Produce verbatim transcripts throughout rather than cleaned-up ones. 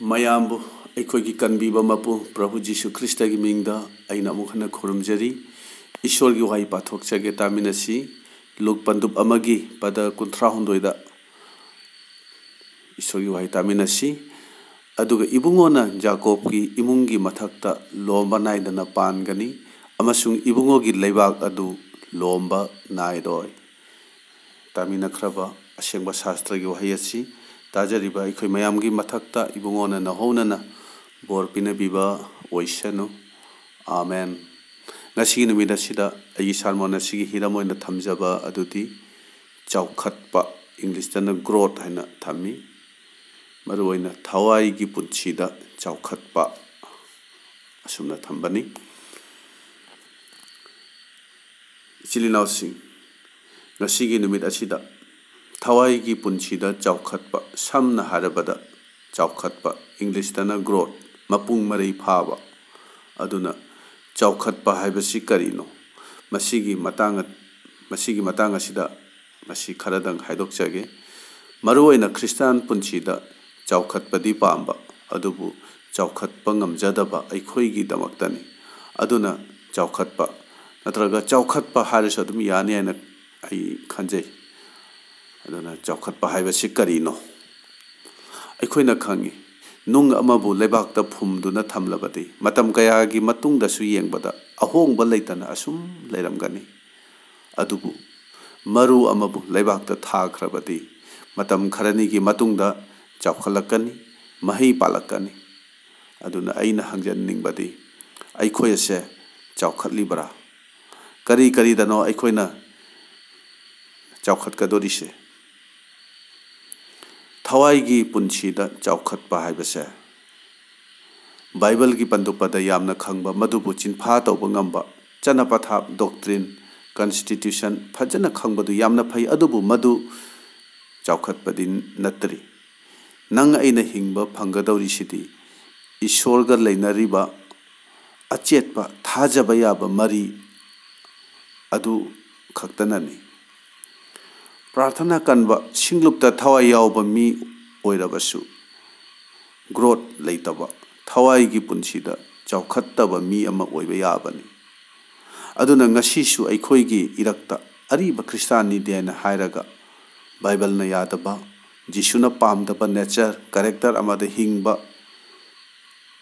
ꯃꯌꯥꯝꯕꯨ ꯑꯩꯈꯣꯏꯒꯤ ꯀꯟꯕꯤꯕ ꯃꯄꯨ ꯄ꯭ꯔꯚꯨ ꯖꯤꯁꯨ ꯈ꯭ꯔꯤꯁꯇꯒꯤ ꯃꯤꯡꯗ ꯑꯩꯅ ꯑꯃꯨꯛ ꯍꯟꯅ ꯈꯨꯔꯨꯝꯖꯔꯤ꯫ ꯏꯁꯣꯔꯒꯤ ꯋꯥꯍꯩ ꯄꯥꯊꯣꯛꯆꯒꯦ, ꯇꯥꯃꯤꯟꯅꯁꯤ꯫ ꯂꯨꯛ ꯄꯟꯗꯨꯞ ꯑꯃꯒꯤ ꯄꯗ ꯀꯨꯟꯊ꯭ꯔꯥ ꯍꯨꯝꯗꯣꯏꯗ ꯏꯁꯣꯔꯒꯤ ꯋꯥꯍꯩ ꯇꯥꯃꯤꯟꯅꯁꯤ꯫ "ꯑꯗꯨꯒ ꯏꯕꯨꯡꯉꯣꯅ ꯖꯥꯀꯣꯕꯀꯤ ꯏꯃꯨꯡꯒꯤ ꯃꯊꯛꯇ ꯂꯣꯝꯕ ꯅꯥꯏꯗꯅ ꯄꯥꯟꯒꯅꯤ, ꯑꯃꯁꯨꯡ ꯏꯕꯨꯡꯉꯣꯒꯤ ꯂꯩꯕꯥꯛ ꯑꯗꯨ ꯂꯣꯝꯕ ꯅꯥꯏꯔꯣꯏ"꯫ ꯇꯥꯃꯤꯟꯅꯈ꯭ꯔꯕ ꯑꯁꯦꯡꯕ ꯁꯥꯁꯇ꯭ꯔꯒꯤ ꯋꯥꯍꯩ ꯑꯁꯤ ꯇꯥꯖꯔꯤꯕ ꯑꯩꯈꯣꯏ ꯃꯌꯥꯝꯒꯤ ꯃꯊꯛꯇ ꯏꯕꯨꯡꯉꯣꯅ ꯅꯧꯍꯧꯅꯅ ꯕꯣꯔ ꯄꯤꯅꯕꯤꯕ ꯑꯣꯏꯁꯅꯨ꯫ ꯑꯥꯃꯦꯟ꯫ ꯉꯁꯤꯒꯤ ꯅꯨꯃꯤꯠ ꯑꯁꯤꯗ ꯑꯩꯒꯤ ꯁꯥꯔꯃꯣꯟ ꯑꯁꯤꯒꯤ ꯍꯤꯔꯝ ꯑꯣꯏꯅ ꯊꯝꯖꯕ ꯑꯗꯨꯗꯤ ꯆꯥꯎꯈꯠꯄ, ꯏꯪꯂꯤꯁꯇꯅ ꯒ꯭ꯔꯣꯠ ꯍꯥꯏꯅ ꯊꯝꯃꯤ꯫ ꯃꯔꯨꯑꯣꯏꯅ ꯊꯋꯥꯏꯒꯤ ꯄꯨꯟꯁꯤꯗ ꯆꯥꯎꯈꯠꯄ, ꯑꯁꯨꯝꯅ ꯊꯝꯕꯅꯤ꯫ ꯏꯆꯤꯜ ꯏꯅꯥꯎꯁꯤꯡ, ꯉꯁꯤꯒꯤ ꯅꯨꯃꯤꯠ ꯑꯁꯤꯗ ꯊꯋꯥꯏꯒꯤ ꯄꯨꯟꯁꯤꯗ ꯆꯥꯎꯈꯠꯄ, ꯁꯝꯅ ꯍꯥꯏꯔꯕꯗ ꯆꯥꯎꯈꯠꯄ, ꯏꯪꯂꯤꯁꯇꯅ ꯒ꯭ꯔꯣꯠ, ꯃꯄꯨꯡ ꯃꯔꯩ ꯐꯥꯕ꯫ ꯑꯗꯨꯅ ꯆꯥꯎꯈꯠꯄ ꯍꯥꯏꯕꯁꯤ ꯀꯔꯤꯅꯣ? ꯃꯁꯤꯒꯤ ꯃꯇꯥꯡ, ꯃꯁꯤꯒꯤ ꯃꯇꯥꯡ ꯑꯁꯤꯗ ꯃꯁꯤ ꯈꯔꯗꯪ ꯍꯥꯏꯗꯣꯛꯆꯒꯦ꯫ ꯃꯔꯨꯑꯣꯏꯅ ꯈ꯭ꯔꯤꯁꯇꯥꯟ ꯄꯨꯟꯁꯤꯗ ꯆꯥꯎꯈꯠꯄꯗꯤ ꯄꯥꯝꯕ, ꯑꯗꯨꯕꯨ ꯆꯥꯎꯈꯠꯄ ꯉꯝꯖꯗꯕ ꯑꯩꯈꯣꯏꯒꯤꯗꯃꯛꯇꯅꯤ꯫ ꯑꯗꯨꯅ ꯆꯥꯎꯈꯠꯄ ꯅꯠꯇ꯭ꯔꯒ ꯆꯥꯎꯈꯠꯄ ꯍꯥꯏꯔꯁꯨ ꯑꯗꯨꯝ ꯌꯥꯅꯤ ꯍꯥꯏꯅ ꯑꯩ ꯈꯟꯖꯩ꯫ ꯑꯗꯨꯅ ꯆꯥꯎꯈꯠꯄ ꯍꯥꯏꯕꯁꯤ ꯀꯔꯤꯅꯣ? ꯑꯩꯈꯣꯏꯅ ꯈꯪꯉꯤ, ꯅꯨꯡ ꯑꯃꯕꯨ ꯂꯩꯕꯥꯛꯇ ꯐꯨꯝꯗꯨꯅ ꯊꯝꯂꯕꯗꯤ ꯃꯇꯝ ꯀꯌꯥꯒꯤ ꯃꯇꯨꯡꯗꯁꯨ ꯌꯦꯡꯕꯗ ꯑꯍꯣꯡꯕ ꯂꯩꯇꯅ ꯑꯁꯨꯝ ꯂꯩꯔꯝꯒꯅꯤ꯫ ꯑꯗꯨꯕꯨ ꯃꯔꯨ ꯑꯃꯕꯨ ꯂꯩꯕꯥꯛꯇ ꯊꯥꯈ꯭ꯔꯕꯗꯤ ꯃꯇꯝ ꯈꯔꯅꯤꯒꯤ ꯃꯇꯨꯡꯗ ꯆꯥꯎꯈꯠꯂꯛꯀꯅꯤ, ꯃꯍꯩ ꯄꯥꯜꯂꯛꯀꯅꯤ꯫ ꯑꯗꯨꯅ ꯑꯩꯅ ꯍꯪꯖꯅꯤꯡꯕꯗꯤ, ꯑꯩꯈꯣꯏ ꯑꯁꯦ ꯆꯥꯎꯈꯠꯂꯤꯕ꯭ꯔꯥ? ꯀꯔꯤ ꯀꯔꯤꯗꯅꯣ ꯑꯩꯈꯣꯏꯅ ꯆꯥꯎꯈꯠꯀꯗꯧꯔꯤꯁꯦ? ꯊꯋꯥꯏꯒꯤ ꯄꯨꯟꯁꯤꯗ ꯆꯥꯎꯈꯠꯄ ꯍꯥꯏꯕꯁꯦ ꯕꯥꯏꯕꯜꯒꯤ ꯄꯟꯗꯨꯞꯄꯗ ꯌꯥꯝꯅ ꯈꯪꯕ, ꯃꯗꯨꯕꯨ ꯆꯤꯟꯐꯥ ꯇꯧꯕ ꯉꯝꯕ, ꯆꯠꯅ ꯄꯊꯥꯞ, ꯗꯣꯛꯇ꯭ꯔꯤꯟ, ꯀꯟꯁꯇꯤꯇ꯭ꯌꯨꯁꯟ ꯐꯖꯅ ꯈꯪꯕꯗꯨ ꯌꯥꯝꯅ ꯐꯩ, ꯑꯗꯨꯕꯨ ꯃꯗꯨ ꯆꯥꯎꯈꯠꯄꯗꯤ ꯅꯠꯇ꯭ꯔꯤ꯫ ꯅꯪ ꯑꯩꯅ ꯍꯤꯡꯕ ꯐꯪꯒꯗꯧꯔꯤꯁꯤꯗꯤ ꯏꯁꯣꯔꯒ ꯂꯩꯅꯔꯤꯕ ꯑꯆꯦꯠꯄ, ꯊꯥꯖꯕ ꯌꯥꯕ ꯃꯔꯤ ꯑꯗꯨ ꯈꯛꯇꯅꯅꯤ꯫ ꯄ꯭ꯔꯥꯔꯊꯅꯥ ꯀꯟꯕ, ꯁꯤꯡꯂꯨꯞꯇ ꯊꯋꯥꯏ ꯌꯥꯎꯕ ꯃꯤ ꯑꯣꯏꯔꯕꯁꯨ, ꯒ꯭ꯔꯣꯠ ꯂꯩꯇꯕ, ꯊꯋꯥꯏꯒꯤ ꯄꯨꯟꯁꯤꯗ ꯆꯥꯎꯈꯠꯇꯕ ꯃꯤ ꯑꯃ ꯑꯣꯏꯕ ꯌꯥꯕꯅꯤ꯫ ꯑꯗꯨꯅ ꯉꯁꯤꯁꯨ ꯑꯩꯈꯣꯏꯒꯤ ꯏꯔꯛꯇ ꯑꯔꯤꯕ ꯈ꯭ꯔꯤꯁꯇꯥꯟꯅꯤꯗꯦꯅ ꯍꯥꯏꯔꯒ ꯕꯥꯏꯕꯜꯅ ꯌꯥꯗꯕ, ꯖꯤꯁꯨꯅ ꯄꯥꯝꯗꯕ ꯅꯦꯆꯔ, ꯀꯦꯔꯦꯛꯇꯔ ꯑꯃꯗ ꯍꯤꯡꯕ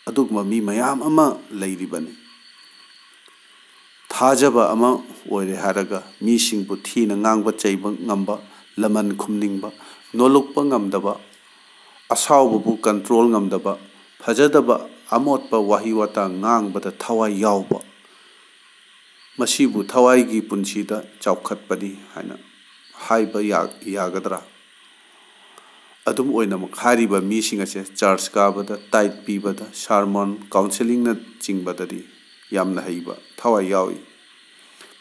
ꯑꯗꯨꯒꯨꯝꯕ ꯃꯤ ꯃꯌꯥꯝ ꯑꯃ ꯂꯩꯔꯤꯕꯅꯤ꯫ ꯊꯥꯖꯕ ꯑꯃ ꯑꯣꯏꯔꯦ ꯍꯥꯏꯔꯒ ꯃꯤꯁꯤꯡꯕꯨ ꯊꯤꯅ ꯉꯥꯡꯕ ꯆꯩꯕ ꯉꯝꯕ, ꯂꯃꯟ ꯈꯨꯝꯅꯤꯡꯕ, ꯅꯣꯂꯨꯛꯄ ꯉꯝꯗꯕ, ꯑꯁꯥꯎꯕꯕꯨ ꯀꯟꯇ꯭ꯔꯣꯜ ꯉꯝꯗꯕ, ꯐꯖꯗꯕ ꯑꯃꯣꯠꯄ ꯋꯥꯍꯩ ꯋꯥꯇꯥ ꯉꯥꯡꯕꯗ ꯊꯋꯥꯏ ꯌꯥꯎꯕ, ꯃꯁꯤꯕꯨ ꯊꯋꯥꯏꯒꯤ ꯄꯨꯟꯁꯤꯗ ꯆꯥꯎꯈꯠꯄꯅꯤ ꯍꯥꯏꯅ ꯍꯥꯏꯕ ꯌꯥ-, ꯌꯥꯒꯗ꯭ꯔꯥ? ꯑꯗꯨꯝ ꯑꯣꯏꯅꯃꯛ, ꯍꯥꯏꯔꯤꯕ ꯃꯤꯁꯤꯡ ꯑꯁꯦ ꯆꯔꯆ ꯀꯥꯕꯗ, ꯇꯥꯏꯠ ꯄꯤꯕꯗ, ꯁꯥꯔꯃꯣꯟ, ꯀꯥꯎꯟꯁꯦꯂꯤꯡꯅꯆꯤꯡꯕꯗꯗꯤ ꯌꯥꯝꯅ ꯍꯩꯕ, ꯊꯋꯥꯏ ꯌꯥꯎꯏ꯫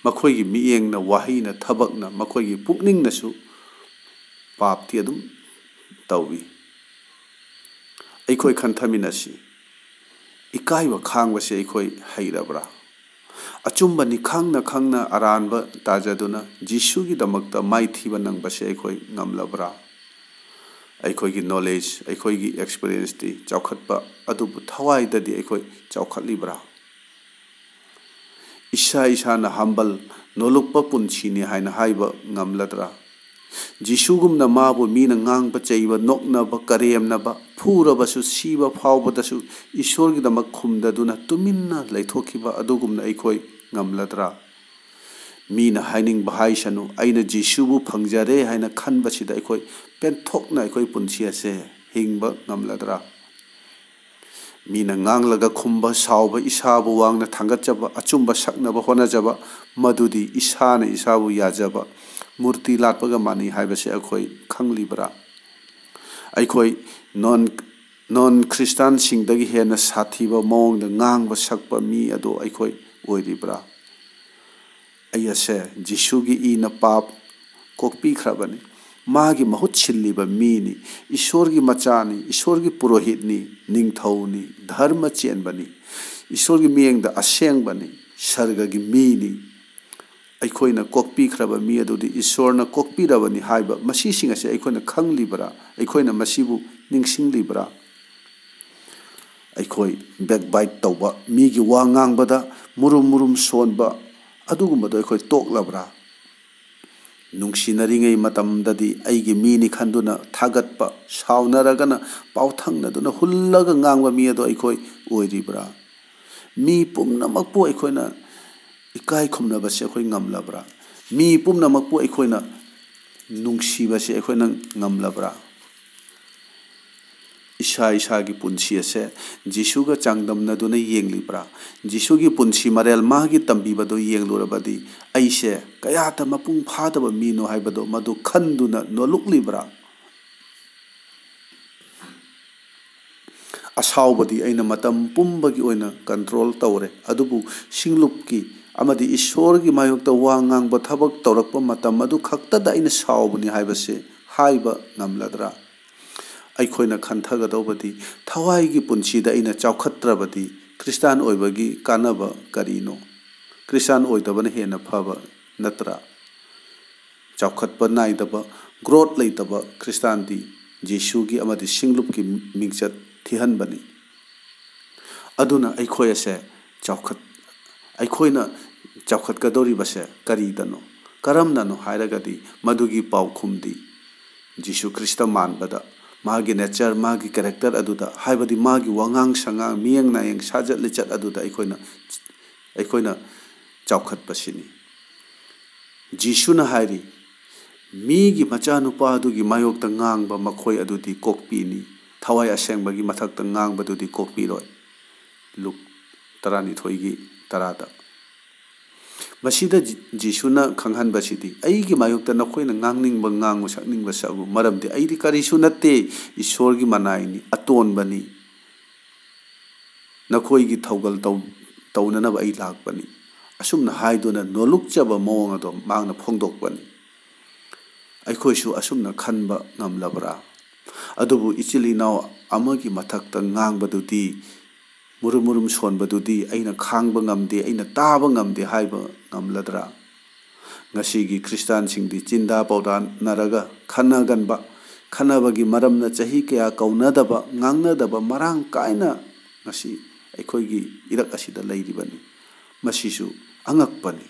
ꯃꯈꯣꯏꯒꯤ ꯃꯤꯠꯌꯦꯡꯅ, ꯋꯥꯍꯩꯅ, ꯊꯕꯛꯅ, ꯃꯈꯣꯏꯒꯤ ꯄꯨꯛꯅꯤꯡꯅꯁꯨ ꯄꯥꯞꯇꯤ ꯑꯗꯨꯝ ꯇꯧꯏ꯫ ꯑꯩꯈꯣꯏ ꯈꯟꯊꯃꯤꯟꯅꯁꯤ, ꯏꯀꯥꯏꯕ ꯈꯥꯡꯕꯁꯦ ꯑꯩꯈꯣꯏ ꯍꯩꯔꯕ꯭ꯔꯥ? ꯑꯆꯨꯝꯕꯅꯤ ꯈꯪꯅ ꯈꯪꯅ ꯑꯔꯥꯟꯕ ꯇꯥꯖꯗꯨꯅ ꯖꯤꯁꯨꯒꯤꯗꯃꯛꯇ ꯃꯥꯏꯊꯤꯕ ꯅꯪꯕꯁꯦ ꯑꯩꯈꯣꯏ ꯉꯝꯂꯕ꯭ꯔꯥ? ꯑꯩꯈꯣꯏꯒꯤ ꯅꯣꯂꯦꯖ, ꯑꯩꯈꯣꯏꯒꯤ ꯑꯦꯛꯁꯄꯤꯔꯤꯌꯦꯟꯁꯇꯤ ꯆꯥꯎꯈꯠꯄ, ꯑꯗꯨꯕꯨ ꯊꯋꯥꯏꯗꯗꯤ ꯑꯩꯈꯣꯏ ꯆꯥꯎꯈꯠꯂꯤꯕ꯭ꯔꯥ? ꯏꯁꯥ ꯏꯁꯥꯅ ꯍꯝꯕꯜ, ꯅꯣꯂꯨꯛꯄ ꯄꯨꯟꯁꯤꯅꯤ ꯍꯥꯏꯅ ꯍꯥꯏꯕ ꯉꯝꯂꯗ꯭ꯔꯥ? ꯖꯤꯁꯨꯒꯨꯝꯅ ꯃꯥꯕꯨ ꯃꯤꯅ ꯉꯥꯡꯕ, ꯆꯩꯕ, ꯅꯣꯛꯅꯕ, ꯀꯔꯦꯝꯅꯕ, ꯐꯨꯔꯕꯁꯨ, ꯁꯤꯕ ꯐꯥꯎꯕꯗꯁꯨ ꯏꯁꯣꯔꯒꯤꯗꯃꯛ ꯈꯨꯝꯗꯗꯨꯅ ꯇꯨꯃꯤꯟꯅ ꯂꯩꯊꯣꯛꯈꯤꯕ ꯑꯗꯨꯒꯨꯝꯅ ꯑꯩꯈꯣꯏ ꯉꯝꯂꯗ꯭ꯔꯥ? ꯃꯤꯅ ꯍꯥꯏꯅꯤꯡꯕ ꯍꯥꯏꯁꯅꯨ, ꯑꯩꯅ ꯖꯤꯁꯨꯕꯨ ꯐꯪꯖꯔꯦ ꯍꯥꯏꯅ ꯈꯟꯕꯁꯤꯗ ꯑꯩꯈꯣꯏ ꯄꯦꯟꯊꯣꯛꯅ ꯑꯩꯈꯣꯏ ꯄꯨꯟꯁꯤ ꯑꯁꯦ ꯍꯤꯡꯕ ꯉꯝꯂꯗ꯭ꯔꯥ? ꯃꯤꯅ ꯉꯥꯡꯂꯒ ꯈꯨꯝꯕ, ꯁꯥꯎꯕ, ꯏꯁꯥꯕꯨ ꯋꯥꯡꯅ ꯊꯥꯡꯒꯠꯆꯕ, ꯑꯆꯨꯝꯕ ꯁꯛꯅꯕ ꯍꯣꯠꯅꯖꯕ, ꯃꯗꯨꯗꯤ ꯏꯁꯥꯅ ꯏꯁꯥꯕꯨ ꯌꯥꯖꯕ, ꯃꯨꯔꯇꯤ ꯂꯥꯠꯄꯒ ꯃꯥꯟꯅꯩ ꯍꯥꯏꯕꯁꯤ ꯑꯩꯈꯣꯏ ꯈꯪꯂꯤꯕ꯭ꯔꯥ? ꯑꯩꯈꯣꯏ ꯅꯣꯟ, ꯅꯣꯟ ꯈ꯭ꯔꯤꯁꯇꯥꯟꯁꯤꯡꯗꯒꯤ ꯍꯦꯟꯅ ꯁꯥꯊꯤꯕ ꯃꯑꯣꯡꯗ ꯉꯥꯡꯕ ꯁꯛꯄ ꯃꯤ ꯑꯗꯨ ꯑꯩꯈꯣꯏ ꯑꯣꯏꯔꯤꯕ꯭ꯔꯥ? ꯑꯩ ꯑꯁꯦ ꯖꯤꯁꯨꯒꯤ ꯏꯅ ꯄꯥꯞ ꯀꯣꯛꯄꯤꯈ꯭ꯔꯕꯅꯤ꯫ ꯃꯥꯒꯤ ꯃꯍꯨꯠ ꯁꯤꯜꯂꯤꯕ ꯃꯤꯅꯤ꯫ ꯏꯁꯣꯔꯒꯤ ꯃꯆꯥꯅꯤ, ꯏꯁꯣꯔꯒꯤ ꯄꯨꯔꯣꯍꯤꯠꯅꯤ, ꯅꯤꯡꯊꯧꯅꯤ, ꯙꯔꯃ ꯆꯦꯟꯕꯅꯤ, ꯏꯁꯣꯔꯒꯤ ꯃꯤꯠꯌꯦꯡꯗ ꯑꯁꯦꯡꯕꯅꯤ, ꯁꯔꯒꯒꯤ ꯃꯤꯅꯤ꯫ ꯑꯩꯈꯣꯏꯅ ꯀꯣꯛꯄꯤꯈ꯭ꯔꯕ ꯃꯤ ꯑꯗꯨꯗꯤ ꯏꯁꯣꯔꯅ ꯀꯣꯛꯄꯤꯔꯕꯅꯤ ꯍꯥꯏꯕ ꯃꯁꯤꯁꯤꯡ ꯑꯁꯤ ꯑꯩꯈꯣꯏꯅ ꯈꯪꯂꯤꯕ꯭ꯔꯥ? ꯑꯩꯈꯣꯏꯅ ꯃꯁꯤꯕꯨ ꯅꯤꯡꯁꯤꯡꯂꯤꯕ꯭ꯔꯥ? ꯑꯩꯈꯣꯏ backbite ꯇꯧꯕ, ꯃꯤꯒꯤ ꯋꯥ ꯉꯥꯡꯕꯗ ꯃꯨꯔꯨꯝ ꯃꯨꯔꯨꯝ ꯁꯣꯟꯕ, ꯑꯗꯨꯒꯨꯝꯕꯗꯣ ꯑꯩꯈꯣꯏ ꯇꯣꯛꯂꯕ꯭ꯔꯥ? ꯅꯨꯡꯁꯤꯅꯔꯤꯉꯩ ꯃꯇꯝꯗꯗꯤ ꯑꯩꯒꯤ ꯃꯤꯅꯤ ꯈꯟꯗꯨꯅ ꯊꯥꯒꯠꯄ, ꯁꯥꯎꯅꯔꯒꯅ ꯄꯥꯎ ꯊꯪꯅꯗꯨꯅ ꯍꯨꯜꯂꯒ ꯉꯥꯡꯕ ꯃꯤ ꯑꯗꯣ ꯑꯩꯈꯣꯏ ꯑꯣꯏꯔꯤꯕ꯭ꯔꯥ? ꯃꯤ ꯄꯨꯝꯅꯃꯛꯄꯨ ꯑꯩꯈꯣꯏꯅ ꯏꯀꯥꯏ ꯈꯨꯝꯅꯕꯁꯦ ꯑꯩꯈꯣꯏ ꯉꯝꯂꯕ꯭ꯔꯥ? ꯃꯤ ꯄꯨꯝꯅꯃꯛꯄꯨ ꯑꯩꯈꯣꯏꯅ ꯅꯨꯡꯁꯤꯕꯁꯦ ꯑꯩꯈꯣꯏꯅ ꯉꯝꯂꯕ꯭ꯔꯥ? ꯏꯁꯥ ꯏꯁꯥꯒꯤ ꯄꯨꯟꯁꯤ ꯑꯁꯦ ꯖꯤꯁꯨꯒ ꯆꯥꯡꯗꯝꯅꯗꯨꯅ ꯌꯦꯡꯂꯤꯕ꯭ꯔꯥ? ꯖꯤꯁꯨꯒꯤ ꯄꯨꯟꯁꯤ ꯃꯔꯦꯜ, ꯃꯥꯒꯤ ꯇꯝꯕꯤꯕꯗꯨ ꯌꯦꯡꯂꯨꯔꯕꯗꯤ ꯑꯩꯁꯦ ꯀꯌꯥꯗ ꯃꯄꯨꯡ ꯐꯥꯗꯕ ꯃꯤꯅꯣ ꯍꯥꯏꯕꯗꯣ ꯃꯗꯨ ꯈꯟꯗꯨꯅ ꯅꯣꯜꯂꯨꯛꯂꯤꯕ꯭ꯔꯥ? ꯑꯁꯥꯎꯕꯗꯤ ꯑꯩꯅ ꯃꯇꯝ ꯄꯨꯝꯕꯒꯤ ꯑꯣꯏꯅ control ꯇꯧꯔꯦ, ꯑꯗꯨꯕꯨ ꯁꯤꯡꯂꯨꯞꯀꯤ ꯑꯃꯗꯤ ꯏꯁꯣꯔꯒꯤ ꯃꯥꯌꯣꯛꯇ ꯋꯥ ꯉꯥꯡꯕ ꯊꯕꯛ ꯇꯧꯔꯛꯄ ꯃꯇꯝ ꯑꯗꯨ ꯈꯛꯇꯗ ꯑꯩꯅ ꯁꯥꯎꯕꯅꯤ ꯍꯥꯏꯕꯁꯦ ꯍꯥꯏꯕ ꯉꯝꯂꯗ꯭ꯔꯥ? ꯑꯩꯈꯣꯏꯅ ꯈꯟꯊꯒꯗꯧꯕꯗꯤ ꯊꯋꯥꯏꯒꯤ ꯄꯨꯟꯁꯤꯗ ꯑꯩꯅ ꯆꯥꯎꯈꯠꯇ꯭ꯔꯕꯗꯤ ꯈ꯭ꯔꯤꯁꯇꯥꯟ ꯑꯣꯏꯕꯒꯤ ꯀꯥꯟꯅꯕ ꯀꯔꯤꯅꯣ? ꯈ꯭ꯔꯤꯁꯇꯥꯟ ꯑꯣꯏꯗꯕꯅ ꯍꯦꯟꯅ ꯐꯕ ꯅꯠꯇ꯭ꯔꯥ? ꯆꯥꯎꯈꯠꯄ ꯅꯥꯏꯗꯕ, growth ꯂꯩꯇꯕ ꯈ꯭ꯔꯤꯁꯇꯥꯟꯗꯤ ꯖꯤꯁꯨꯒꯤ ꯑꯃꯗꯤ ꯁꯤꯡꯂꯨꯞꯀꯤ ꯃꯤꯡꯆꯠ ꯊꯤꯍꯟꯕꯅꯤ꯫ ꯑꯗꯨꯅ ꯑꯩꯈꯣꯏ ꯑꯁꯦ ꯆꯥꯎꯈꯠ-, ꯑꯩꯈꯣꯏꯅ ꯆꯥꯎꯈꯠꯀꯗꯧꯔꯤꯕꯁꯦ ꯀꯔꯤꯗꯅꯣ, ꯀꯔꯝꯅꯅꯣ ꯍꯥꯏꯔꯒꯗꯤ ꯃꯗꯨꯒꯤ ꯄꯥꯎꯈꯨꯝꯗꯤ ꯖꯤꯁꯨ ꯈ꯭ꯔꯤꯁꯇ ꯃꯥꯟꯕꯗ, ꯃꯥꯒꯤ nature, ꯃꯥꯒꯤ character ꯑꯗꯨꯗ, ꯍꯥꯏꯕꯗꯤ ꯃꯥꯒꯤ ꯋꯥꯉꯥꯡ ꯁꯉꯥꯡ, ꯃꯤꯌꯦꯡ ꯅꯥꯌꯦꯡ, ꯁꯥꯖꯠ ꯂꯤꯆꯠ ꯑꯗꯨꯗ ꯑꯩꯈꯣꯏꯅ, ꯑꯩꯈꯣꯏꯅ ꯆꯥꯎꯈꯠꯄꯁꯤꯅꯤ꯫ ꯖꯤꯁꯨꯅ ꯍꯥꯏꯔꯤ, "ꯃꯤꯒꯤ ꯃꯆꯥꯅꯨꯄꯥ ꯑꯗꯨꯒꯤ ꯃꯥꯌꯣꯛꯇ ꯉꯥꯡꯕ ꯃꯈꯣꯏ ꯑꯗꯨꯗꯤ ꯀꯣꯛꯄꯤꯅꯤ, ꯊꯋꯥꯏ ꯑꯁꯦꯡꯕꯒꯤ ꯃꯊꯛꯇ ꯉꯥꯡꯕꯗꯨꯗꯤ ꯀꯣꯛꯄꯤꯔꯣꯏ"꯫ ꯂꯨꯛ ꯇꯔꯥꯅꯤꯊꯣꯏꯒꯤ ꯇꯔꯥꯗ꯫ ꯃꯁꯤꯗ ꯖꯤ-, ꯖꯤꯁꯨꯅ ꯈꯪꯍꯟꯕꯁꯤꯗꯤ, "ꯑꯩꯒꯤ ꯃꯥꯌꯣꯛꯇ ꯅꯈꯣꯏꯅ ꯉꯥꯡꯅꯤꯡꯕ ꯉꯥꯡꯉꯨ, ꯁꯛꯅꯤꯡꯕ ꯁꯛꯎ, ꯃꯔꯝꯗꯤ ꯑꯩꯗꯤ ꯀꯔꯤꯁꯨ ꯅꯠꯇꯦ, ꯏꯁꯣꯔꯒꯤ ꯃꯅꯥꯏꯅꯤ, ꯑꯇꯣꯟꯕꯅꯤ꯫ ꯅꯈꯣꯏꯒꯤ ꯊꯧꯒꯜ ꯇꯧ-, ꯇꯧꯅꯅꯕ ꯑꯩ ꯂꯥꯛꯄꯅꯤ"꯫ ꯑꯁꯨꯝꯅ ꯍꯥꯏꯗꯨꯅ ꯅꯣꯂꯨꯛꯆꯕ ꯃꯑꯣꯡ ꯑꯗꯣ ꯃꯍꯥꯛꯅ ꯐꯣꯡꯗꯣꯛꯄꯅꯤ꯫ ꯑꯩꯈꯣꯏꯁꯨ ꯑꯁꯨꯝꯅ ꯈꯟꯕ ꯉꯝꯂꯕ꯭ꯔꯥ? ꯑꯗꯨꯕꯨ ꯏꯆꯤꯜ ꯏꯅꯥꯎ ꯑꯃꯒꯤ ꯃꯊꯛꯇ ꯉꯥꯡꯕꯗꯨꯗꯤ, ꯃꯨꯔꯨꯝ ꯃꯨꯔꯨꯝ ꯁꯣꯟꯕꯗꯨꯗꯤ ꯑꯩꯅ ꯈꯥꯡꯕ ꯉꯝꯗꯦ, ꯑꯩꯅ ꯇꯥꯕ ꯉꯝꯗꯦ ꯍꯥꯏꯕ ꯉꯝꯂꯗ꯭ꯔꯥ? ꯉꯁꯤꯒꯤ ꯈ꯭ꯔꯤꯁꯇꯥꯟꯁꯤꯡꯗꯤ ꯆꯤꯟꯗꯥ ꯄꯥꯎꯗꯥꯅꯔꯒ ꯈꯠꯅꯒꯟꯕ, ꯈꯠꯅꯕꯒꯤ ꯃꯔꯝꯅ ꯆꯍꯤ ꯀꯌꯥ ꯀꯧꯅꯗꯕ, ꯉꯥꯡꯅꯗꯕ ꯃꯔꯥꯡ ꯀꯥꯏꯅ ꯉꯁꯤ ꯑꯩꯈꯣꯏꯒꯤ ꯏꯔꯛ ꯑꯁꯤꯗ ꯂꯩꯔꯤꯕꯅꯤ꯫ ꯃꯁꯤꯁꯨ ꯑꯉꯛꯄꯅꯤ꯫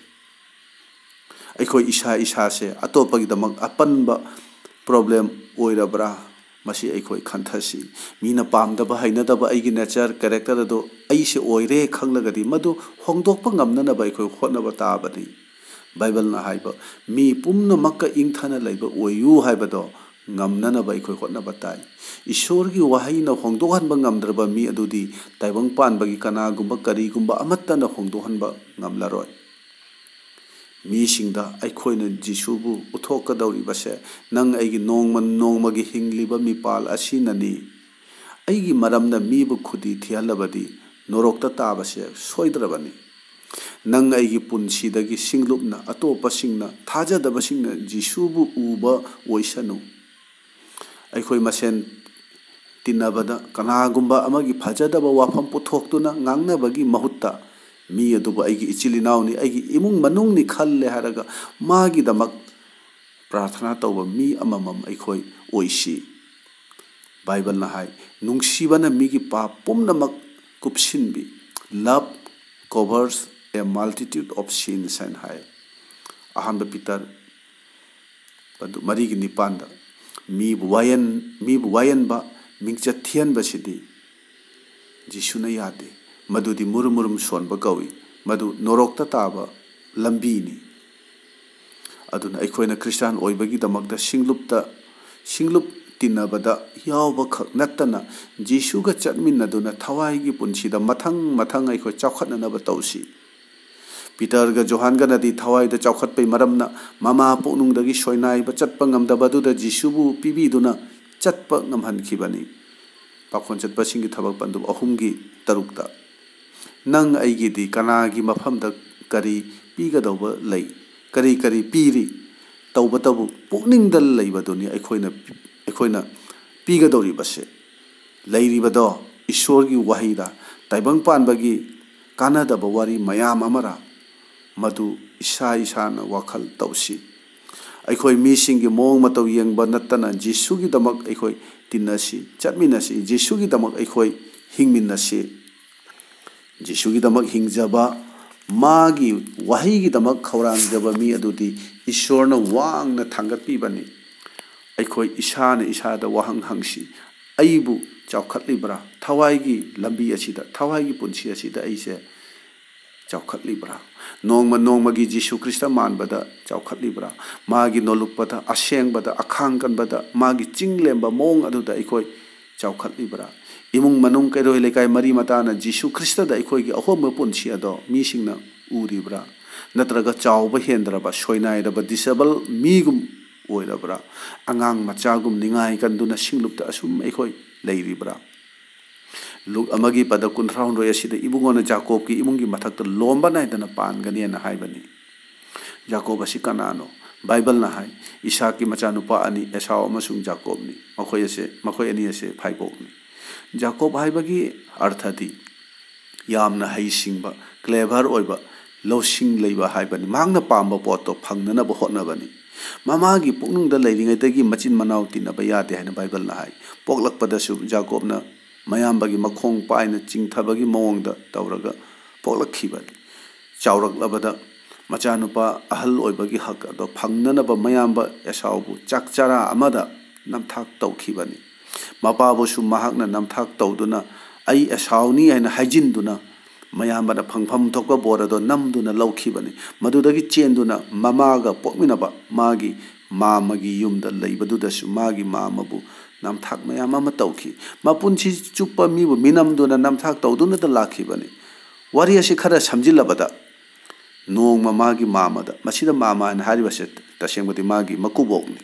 ꯑꯩꯈꯣꯏ ꯏꯁꯥ ꯏꯁꯥꯁꯦ ꯑꯇꯣꯞꯄꯒꯤꯗꯃꯛ ꯑꯄꯟꯕ ꯄ꯭ꯔꯣꯕ꯭ꯂꯦꯝ ꯑꯣꯏꯔꯕ꯭ꯔꯥ? ꯃꯁꯤ ꯑꯩꯈꯣꯏ ꯈꯟꯊꯁꯤ꯫ ꯃꯤꯅ ꯄꯥꯝꯗꯕ, ꯍꯩꯅꯗꯕ ꯑꯩꯒꯤ ꯅꯦꯆꯔ, ꯀꯦꯔꯦꯛꯇꯔ ꯑꯗꯨ ꯑꯩꯁꯦ ꯑꯣꯏꯔꯦ ꯈꯪꯂꯒꯗꯤ, ꯃꯗꯨ ꯍꯣꯡꯗꯣꯛꯄ ꯉꯝꯅꯅꯕ ꯑꯩꯈꯣꯏ ꯍꯣꯠꯅꯕ ꯇꯥꯕꯅꯤ꯫ ꯕꯥꯏꯕꯜꯅ ꯍꯥꯏꯕ, "ꯃꯤ ꯄꯨꯝꯅꯃꯛꯀ ꯏꯪꯊꯅ ꯂꯩꯕ ꯑꯣꯏꯌꯨ" ꯍꯥꯏꯕꯗꯣ ꯉꯝꯅꯅꯕ ꯑꯩꯈꯣꯏ ꯍꯣꯠꯅꯕ ꯇꯥꯏ꯫ ꯏꯁꯣꯔꯒꯤ ꯋꯥꯍꯩꯅ ꯍꯣꯡꯗꯣꯛꯍꯟꯕ ꯉꯝꯗ꯭ꯔꯕ ꯃꯤ ꯑꯗꯨꯗꯤ ꯇꯥꯏꯕꯪ ꯄꯥꯟꯕꯒꯤ ꯀꯅꯥꯒꯨꯝꯕ ꯀꯔꯤꯒꯨꯝꯕ ꯑꯃꯠꯇꯅ ꯍꯣꯡꯗꯣꯛꯍꯟꯕ ꯉꯝꯂꯔꯣꯏ꯫ ꯃꯤꯁꯤꯡꯗ ꯑꯩꯈꯣꯏꯅ ꯖꯤꯁꯨꯕꯨ ꯎꯠꯊꯣꯛꯀꯗꯧꯔꯤꯕꯁꯦ, "ꯅꯪ ꯑꯩꯒꯤ ꯅꯣꯡꯃ ꯅꯣꯡꯃꯒꯤ ꯍꯤꯡꯂꯤꯕ ꯃꯤꯄꯥꯜ ꯑꯁꯤꯅꯅꯤ꯫ ꯑꯩꯒꯤ ꯃꯔꯝꯅ ꯃꯤꯕꯨ ꯈꯨꯗꯤ ꯊꯤꯍꯜꯂꯕꯗꯤ ꯅꯣꯔꯣꯛꯇ ꯇꯥꯕꯁꯦ ꯁꯣꯏꯗ꯭ꯔꯕꯅꯤ꯫ ꯅꯪ ꯑꯩꯒꯤ ꯄꯨꯟꯁꯤꯗꯒꯤ ꯁꯤꯡꯂꯨꯞꯅ ꯑꯇꯣꯞꯄꯁꯤꯡꯅ, ꯊꯥꯖꯗꯕꯁꯤꯡꯅ ꯖꯤꯁꯨꯕꯨ ꯎꯕ ꯑꯣꯏꯁꯅꯨ"꯫ ꯑꯩꯈꯣꯏ ꯃꯁꯦꯟ ꯇꯤꯟꯅꯕꯗ ꯀꯅꯥꯒꯨꯝꯕ ꯑꯃꯒꯤ ꯐꯖꯗꯕ ꯋꯥꯐꯝ ꯄꯨꯊꯣꯛꯇꯨꯅ ꯉꯥꯡꯅꯕꯒꯤ ꯃꯍꯨꯠꯇ, "ꯃꯤ ꯑꯗꯨꯕꯨ ꯑꯩꯒꯤ ꯏꯆꯤꯜ ꯏꯅꯥꯎꯅꯤ, ꯑꯩꯒꯤ ꯏꯃꯨꯡ ꯃꯅꯨꯡꯅꯤ ꯈꯜꯂꯦ" ꯍꯥꯏꯔꯒ ꯃꯥꯒꯤꯗꯃꯛ ꯄ꯭ꯔꯥꯔꯊꯅꯥ ꯇꯧꯕ ꯃꯤ ꯑꯃꯃꯝ ꯑꯩꯈꯣꯏ ꯑꯣꯏꯁꯤ꯫ ꯕꯥꯏꯕꯜꯅ ꯍꯥꯏ, "ꯅꯨꯡꯁꯤꯕꯅ ꯃꯤꯒꯤ ꯄꯥꯞ ꯄꯨꯝꯅꯃꯛ ꯀꯨꯞꯁꯤꯟꯕꯤ"꯫ "Love covers a multitude of sins" ꯍꯥꯏꯅ ꯍꯥꯏ꯫ ꯑꯍꯥꯟꯕ ꯄꯤꯇꯔ ꯑꯗꯨ ꯃꯔꯤꯒꯤ ꯅꯤꯄꯥꯟꯗ, "ꯃꯤꯕꯨ ꯋꯥꯌꯦꯟ-, ꯃꯤꯕꯨ ꯋꯥꯌꯦꯟꯕ, ꯃꯤꯡꯆꯠ ꯊꯤꯍꯟꯕꯁꯤꯗꯤ ꯖꯤꯁꯨꯅ ꯌꯥꯗꯦ꯫ ꯃꯗꯨꯗꯤ ꯃꯨꯔꯨꯝ ꯃꯨꯔꯨꯝ ꯁꯣꯟꯕ ꯀꯧꯏ꯫ ꯃꯗꯨ ꯅꯣꯔꯣꯛꯇ ꯇꯥꯕ ꯂꯝꯕꯤꯅꯤ"꯫ ꯑꯗꯨꯅ ꯑꯩꯈꯣꯏꯅ ꯈ꯭ꯔꯤꯁꯇꯥꯟ ꯑꯣꯏꯕꯒꯤꯗꯃꯛꯇ ꯁꯤꯡꯂꯨꯞꯇ, ꯁꯤꯡꯂꯨꯞ ꯇꯤꯟꯅꯕꯗ ꯌꯥꯎꯕꯈꯛ ꯅꯠꯇꯅ, ꯖꯤꯁꯨꯒ ꯆꯠꯃꯤꯟꯅꯗꯨꯅ ꯊꯋꯥꯏꯒꯤ ꯄꯨꯟꯁꯤꯗ ꯃꯊꯪ ꯃꯊꯪ ꯑꯩꯈꯣꯏ ꯆꯥꯎꯈꯠꯅꯅꯕ ꯇꯧꯁꯤ꯫ ꯄꯤꯇꯔꯒ ꯖꯣꯍꯥꯟꯒꯅꯗꯤ ꯊꯋꯥꯏꯗ ꯆꯥꯎꯈꯠꯄꯒꯤ ꯃꯔꯝꯅ ꯃꯃꯥ ꯄꯨꯛꯅꯨꯡꯗꯒꯤ ꯁꯣꯏꯅꯥꯏꯕ ꯆꯠꯄ ꯉꯝꯗꯕ ꯑꯗꯨꯗ ꯖꯤꯁꯨꯕꯨ ꯄꯤꯕꯤꯗꯨꯅ ꯆꯠꯄ ꯉꯝꯍꯟꯈꯤꯕꯅꯤ꯫ ꯄꯥꯈꯣꯟ ꯆꯠꯄꯁꯤꯡꯒꯤ ꯊꯕꯛ ꯄꯟꯗꯨꯞ ꯑꯍꯨꯝꯒꯤ ꯇꯔꯨꯛꯇ, "ꯅꯪ ꯑꯩꯒꯤꯗꯤ ꯀꯅꯥꯒꯤ ꯃꯐꯝꯗ ꯀꯔꯤ ꯄꯤꯒꯗꯧꯕ ꯂꯩ? ꯀꯔꯤ ꯀꯔꯤ ꯄꯤꯔꯤ?" ꯇꯧꯕꯇꯕꯨ ꯄꯨꯛꯅꯤꯡꯗ ꯂꯩꯕꯗꯨꯅꯤ ꯑꯩꯈꯣꯏꯅ, ꯑꯩꯈꯣꯏꯅ ꯄꯤꯒꯗꯧꯔꯤꯕꯁꯦ꯫ ꯂꯩꯔꯤꯕꯗꯣ ꯏꯁꯣꯔꯒꯤ ꯋꯥꯍꯩꯔ, ꯇꯥꯏꯕꯪ ꯄꯥꯟꯕꯒꯤ ꯀꯥꯟꯅꯗꯕ ꯋꯥꯔꯤ ꯃꯌꯥꯝ ꯑꯃꯔ, ꯃꯗꯨ ꯏꯁꯥ ꯏꯁꯥꯅ ꯋꯥꯈꯜ ꯇꯧꯁꯤ꯫ ꯑꯩꯈꯣꯏ ꯃꯤꯁꯤꯡꯒꯤ ꯃꯑꯣꯡ ꯃꯇꯧ ꯌꯦꯡꯕ ꯅꯠꯇꯅ ꯖꯤꯁꯨꯒꯤꯗꯃꯛ ꯑꯩꯈꯣꯏ ꯇꯤꯟꯅꯁꯤ, ꯆꯠꯃꯤꯟꯅꯁꯤ꯫ ꯖꯤꯁꯨꯒꯤꯗꯃꯛ ꯑꯩꯈꯣꯏ ꯌꯦꯡꯃꯤꯟꯅꯁꯤ꯫ ꯖꯤꯁꯨꯒꯤꯗꯃꯛ ꯍꯤꯡꯖꯕ, ꯃꯥꯒꯤ ꯋꯥꯍꯩꯒꯤꯗꯃꯛ ꯈꯧꯔꯥꯡꯖꯕ ꯃꯤ ꯑꯗꯨꯗꯤ ꯏꯁꯣꯔꯅ ꯋꯥꯡꯅ ꯊꯥꯡꯒꯠꯄꯤꯕꯅꯤ꯫ ꯑꯩꯈꯣꯏ ꯏꯁꯥꯅ ꯏꯁꯥꯗ ꯋꯥꯍꯪ ꯍꯪꯁꯤ, "ꯑꯩꯕꯨ ꯆꯥꯎꯈꯠꯂꯤꯕ꯭ꯔꯥ? ꯊꯋꯥꯏꯒꯤ ꯂꯝꯕꯤ ꯑꯁꯤꯗ, ꯊꯋꯥꯏꯒꯤ ꯄꯨꯟꯁꯤ ꯑꯁꯤꯗ ꯑꯩꯁꯦ ꯆꯥꯎꯈꯠꯂꯤꯕ꯭ꯔꯥ?" ꯅꯣꯡꯃ ꯅꯣꯡꯃꯒꯤ ꯖꯤꯁꯨ ꯈ꯭ꯔꯤꯁꯇ ꯃꯥꯟꯕꯗ ꯆꯥꯎꯈꯠꯂꯤꯕ꯭ꯔꯥ? ꯃꯥꯒꯤ ꯅꯣꯂꯨꯛꯄꯗ, ꯑꯁꯦꯡꯕꯗ, ꯑꯈꯥꯡ ꯀꯟꯕꯗ, ꯃꯥꯒꯤ ꯆꯤꯡ ꯂꯦꯝꯕ ꯃꯑꯣꯡ ꯑꯗꯨꯗ ꯑꯩꯈꯣꯏ ꯆꯥꯎꯈꯠꯂꯤꯕ꯭ꯔꯥ? ꯏꯃꯨꯡ ꯃꯅꯨꯡ, ꯀꯩꯔꯣꯏ ꯂꯩꯀꯥꯏ, ꯃꯔꯤ ꯃꯇꯥꯅ ꯖꯤꯁꯨ ꯈ꯭ꯔꯤꯁꯇꯗ ꯑꯩꯈꯣꯏꯒꯤ ꯑꯍꯣꯡꯕ ꯄꯨꯟꯁꯤ ꯑꯗꯣ ꯃꯤꯁꯤꯡꯅ ꯎꯔꯤꯕ꯭ꯔꯥ? ꯅꯠꯇ꯭ꯔꯒ ꯆꯥꯎꯕ ꯍꯦꯟꯗ꯭ꯔꯕ, ꯁꯣꯏꯅꯥꯏꯔꯕ, ꯗꯤꯁꯦꯕꯜ ꯃꯤꯒꯨꯝ ꯑꯣꯏꯔꯕ꯭ꯔꯥ? ꯑꯉꯥꯡ ꯃꯆꯥꯒꯨꯝ ꯅꯤꯡꯉꯥꯏ ꯀꯟꯗꯨꯅ ꯁꯤꯡꯂꯨꯞꯇ ꯑꯁꯨꯝ ꯑꯩꯈꯣꯏ ꯂꯩꯔꯤꯕ꯭ꯔꯥ? ꯂꯨꯛ ꯑꯃꯒꯤ ꯄꯗ ꯀꯨꯟꯊ꯭ꯔꯥ ꯍꯨꯝꯗꯣꯏ ꯑꯁꯤꯗ ꯏꯕꯨꯡꯉꯣꯅ ꯖꯥꯀꯣꯕꯀꯤ ꯏꯃꯨꯡꯒꯤ ꯃꯊꯛꯇ ꯂꯣꯝꯕ ꯅꯥꯏꯗꯅ ꯄꯥꯟꯒꯅꯤ ꯍꯥꯏꯅ ꯍꯥꯏꯕꯅꯤ꯫ ꯖꯥꯀꯣꯕ ꯑꯁꯤ ꯀꯅꯥꯅꯣ? ꯕꯥꯏꯕꯜꯅ ꯍꯥꯏ, ꯏꯁꯥꯛꯀꯤ ꯃꯆꯥꯅꯨꯄꯥ ꯑꯅꯤ, ꯑꯦꯁꯥꯎ ꯑꯃꯁꯨꯡ ꯖꯥꯀꯣꯕꯅꯤ꯫ ꯃꯈꯣꯏ ꯑꯁꯦ, ꯃꯈꯣꯏ ꯑꯅꯤ ꯑꯁꯦ ꯐꯥꯏꯕꯣꯛꯅꯤ꯫ ꯖꯥꯀꯣꯕ ꯍꯥꯏꯕꯒꯤ ꯑꯔꯊꯗꯤ ꯌꯥꯝꯅ ꯍꯩꯁꯤꯡꯕ, ꯀ꯭ꯂꯦꯚꯔ ꯑꯣꯏꯕ, ꯂꯧꯁꯤꯡ ꯂꯩꯕ ꯍꯥꯏꯕꯅꯤ꯫ ꯃꯍꯥꯛꯅ ꯄꯥꯝꯕ ꯄꯣꯠꯇꯣ ꯐꯪꯅꯅꯕ ꯍꯣꯠꯅꯕꯅꯤ꯫ ꯃꯃꯥꯒꯤ ꯄꯨꯛꯅꯨꯡꯗ ꯂꯩꯔꯤꯉꯩꯗꯒꯤ ꯃꯆꯤꯟ ꯃꯅꯥꯎ ꯇꯤꯟꯅꯕ ꯌꯥꯗꯦ ꯍꯥꯏꯅ ꯕꯥꯏꯕꯜꯅ ꯍꯥꯏ꯫ ꯄꯣꯛꯂꯛꯄꯗꯁꯨ ꯖꯥꯀꯣꯕꯅ ꯃꯌꯥꯝꯕꯒꯤ ꯃꯈꯣꯡ ꯄꯥꯏꯅ ꯆꯤꯡꯊꯕꯒꯤ ꯃꯑꯣꯡꯗ ꯇꯧꯔꯒ ꯄꯣꯛꯂꯛꯈꯤꯕꯅꯤ꯫ ꯆꯥꯎꯔꯛꯂꯕꯗ ꯃꯆꯥꯅꯨꯄꯥ ꯑꯍꯜ ꯑꯣꯏꯕꯒꯤ ꯍꯛ ꯑꯗꯣ ꯐꯪꯅꯅꯕ ꯃꯌꯥꯝꯕ ꯑꯦꯁꯥꯎꯕꯨ ꯆꯥꯛ ꯆꯔꯥ ꯑꯃꯗ ꯅꯝꯊꯥꯛ ꯇꯧꯈꯤꯕꯅꯤ꯫ ꯃꯄꯥꯕꯨꯁꯨ ꯃꯍꯥꯛꯅ ꯅꯝꯊꯥꯛ ꯇꯧꯗꯨꯅ, "ꯑꯩ ꯑꯦꯁꯥꯎꯅꯤ" ꯍꯥꯏꯅ ꯍꯥꯏꯖꯤꯟꯗꯨꯅ, ꯃꯌꯥꯝꯕꯅ ꯐꯪꯐꯝ ꯊꯣꯛꯄ ꯕꯣꯔ ꯑꯗꯣ ꯅꯝꯗꯨꯅ ꯂꯧꯈꯤꯕꯅꯤ꯫ ꯃꯗꯨꯗꯒꯤ ꯆꯦꯟꯗꯨꯅ ꯃꯃꯥꯒ ꯄꯣꯛꯃꯤꯟꯅꯕ ꯃꯥꯒꯤ ꯃꯥꯃꯒꯤ ꯌꯨꯝꯗ ꯂꯩꯕꯗꯨꯗꯁꯨ ꯃꯥꯒꯤ ꯃꯥꯃꯕꯨ ꯅꯝꯊꯥꯛ ꯃꯌꯥꯝ ꯑꯃ ꯇꯧꯈꯤ꯫ ꯃꯄꯨꯟꯁꯤ ꯆꯨꯞꯄ ꯃꯤꯕꯨ ꯃꯤꯅꯝꯗꯨꯅ ꯅꯝꯊꯥꯛ ꯇꯧꯗꯨꯅꯇ ꯂꯥꯛꯈꯤꯕꯅꯤ꯫ ꯋꯥꯔꯤ ꯑꯁꯤ ꯈꯔ ꯁꯝꯖꯤꯜꯂꯕꯗ, ꯅꯣꯡꯃ ꯃꯥꯒꯤ ꯃꯥꯃꯗ, ꯃꯁꯤꯗ ꯃꯥꯃ ꯍꯥꯏꯅ ꯍꯥꯏꯔꯤꯕꯁꯦ ꯇꯁꯦꯡꯕꯗꯤ ꯃꯥꯒꯤ ꯃꯀꯨꯕꯣꯛꯅꯤ꯫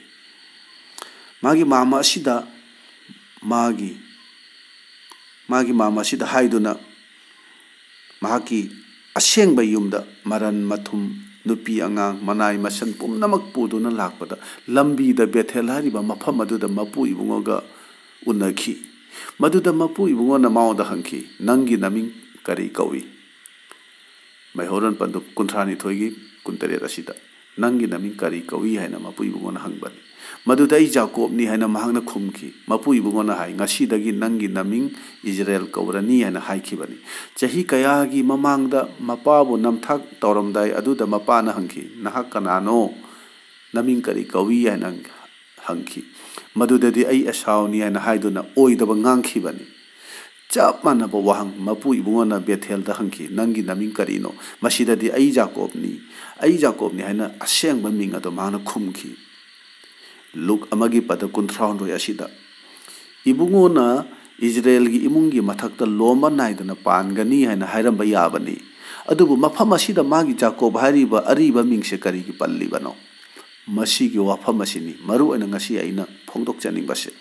ꯃꯥꯒꯤ ꯃꯥꯃ ꯑꯁꯤꯗ ꯃꯥꯒꯤ, ꯃꯥꯒꯤ ꯃꯥꯃ ꯑꯁꯤꯗ ꯍꯥꯏꯗꯨꯅ ꯃꯍꯥꯛꯀꯤ ꯑꯁꯦꯡꯕ ꯌꯨꯝꯗ ꯃꯔꯟ ꯃꯊꯨꯝ, ꯅꯨꯄꯤ ꯑꯉꯥꯡ, ꯃꯅꯥꯏ ꯃꯁꯟ ꯄꯨꯝꯅꯃꯛ ꯄꯨꯗꯨꯅ ꯂꯥꯛꯄꯗ, ꯂꯝꯕꯤꯗ ꯕꯦꯊꯦꯜ ꯍꯥꯏꯔꯤꯕ ꯃꯐꯝ ꯑꯗꯨꯗ ꯃꯄꯨ ꯏꯕꯨꯡꯉꯣꯒ ꯎꯅꯈꯤ꯫ ꯃꯗꯨꯗ ꯃꯄꯨ ꯏꯕꯨꯡꯉꯣꯅ ꯃꯉꯣꯟꯗ ꯍꯪꯈꯤ, "ꯅꯪꯒꯤ ꯃꯃꯤꯡ ꯀꯔꯤ ꯀꯧꯏ?" ꯃꯩꯍꯧꯔꯣꯟ ꯄꯟꯗꯨꯞ ꯀꯨꯟꯊ꯭ꯔꯥꯅꯤꯊꯣꯏꯒꯤ ꯀꯨꯟꯇꯔꯦꯠ ꯑꯁꯤꯗ, "ꯅꯪꯒꯤ ꯃꯃꯤꯡ ꯀꯔꯤ ꯀꯧꯏ?" ꯍꯥꯏꯅ ꯃꯄꯨ ꯏꯕꯨꯡꯉꯣꯅ ꯍꯪꯕꯅꯤ꯫ "ꯃꯗꯨꯗ ꯑꯩ ꯖꯥꯀꯣꯕꯅꯤ" ꯍꯥꯏꯅ ꯃꯍꯥꯛꯅ ꯈꯨꯝꯈꯤ꯫ ꯃꯄꯨ ꯏꯕꯨꯡꯉꯣꯅ ꯍꯥꯏ, "ꯉꯁꯤꯗꯒꯤ ꯅꯪꯒꯤ ꯅꯃꯤꯡ ꯏꯖꯔꯦꯜ ꯀꯧꯔꯅꯤ" ꯍꯥꯏꯅ ꯍꯥꯏꯈꯤꯕꯅꯤ꯫ ꯆꯍꯤ ꯀꯌꯥꯒꯤ ꯃꯃꯥꯡꯗ ꯃꯄꯥꯕꯨ ꯅꯝꯊꯥꯛ ꯇꯧꯔꯝꯗꯥꯏ ꯑꯗꯨꯗ ꯃꯄꯥꯅ ꯍꯪꯈꯤ, "ꯅꯍꯥꯛ ꯀꯅꯥꯅꯣ? ꯅꯃꯤꯡ ꯀꯔꯤ ꯀꯧꯏ?" ꯍꯥꯏꯅ ꯍꯪꯈꯤ꯫ ꯃꯗꯨꯗꯗꯤ "ꯑꯩ ꯑꯦꯁꯥꯎꯅꯤ" ꯍꯥꯏꯅ ꯍꯥꯏꯗꯨꯅ ꯑꯣꯏꯗꯕ ꯉꯥꯡꯈꯤꯕꯅꯤ꯫ ꯆꯞ ꯃꯥꯟꯅꯕ ꯋꯥꯍꯪ ꯃꯄꯨ ꯏꯕꯨꯡꯉꯣꯅ ꯕꯦꯊꯦꯜꯗ ꯍꯪꯈꯤ, "ꯅꯪꯒꯤ ꯅꯃꯤꯡ ꯀꯔꯤꯅꯣ?" ꯃꯁꯤꯗꯗꯤ "ꯑꯩ ꯖꯥꯀꯣꯕꯅꯤ, ꯑꯩ ꯖꯥꯀꯣꯕꯅꯤ" ꯍꯥꯏꯅ ꯑꯁꯦꯡꯕ ꯃꯤꯡ ꯑꯗꯨ ꯃꯍꯥꯛꯅ ꯈꯨꯝꯈꯤ꯫ ꯂꯨꯛ ꯑꯃꯒꯤ ꯄꯗ ꯀꯨꯟꯊ꯭ꯔꯥꯍꯨꯝꯗꯣꯏ ꯑꯁꯤꯗ ꯏꯕꯨꯡꯉꯣꯅ ꯏꯖꯔꯦꯜꯒꯤ ꯏꯃꯨꯡꯒꯤ ꯃꯊꯛꯇ ꯂꯣꯝꯕ ꯅꯥꯏꯗꯅ ꯄꯥꯟꯒꯅꯤ ꯍꯥꯏꯅ ꯍꯥꯏꯔꯝꯕ ꯌꯥꯕꯅꯤ꯫ ꯑꯗꯨꯕꯨ ꯃꯐꯝ ꯑꯁꯤꯗ ꯃꯥꯒꯤ ꯖꯥꯀꯣꯕ ꯍꯥꯏꯔꯤꯕ ꯑꯔꯤꯕ ꯃꯤꯡꯁꯦ ꯀꯔꯤꯒꯤ ꯄꯜꯂꯤꯕꯅꯣ? ꯃꯁꯤꯒꯤ ꯋꯥꯐꯝ ꯑꯁꯤꯅꯤ ꯃꯔꯨ ꯑꯣꯏꯅ ꯉꯁꯤ ꯑꯩꯅ ꯐꯣꯡꯗꯣꯛꯆꯅꯤꯡꯕꯁꯦ꯫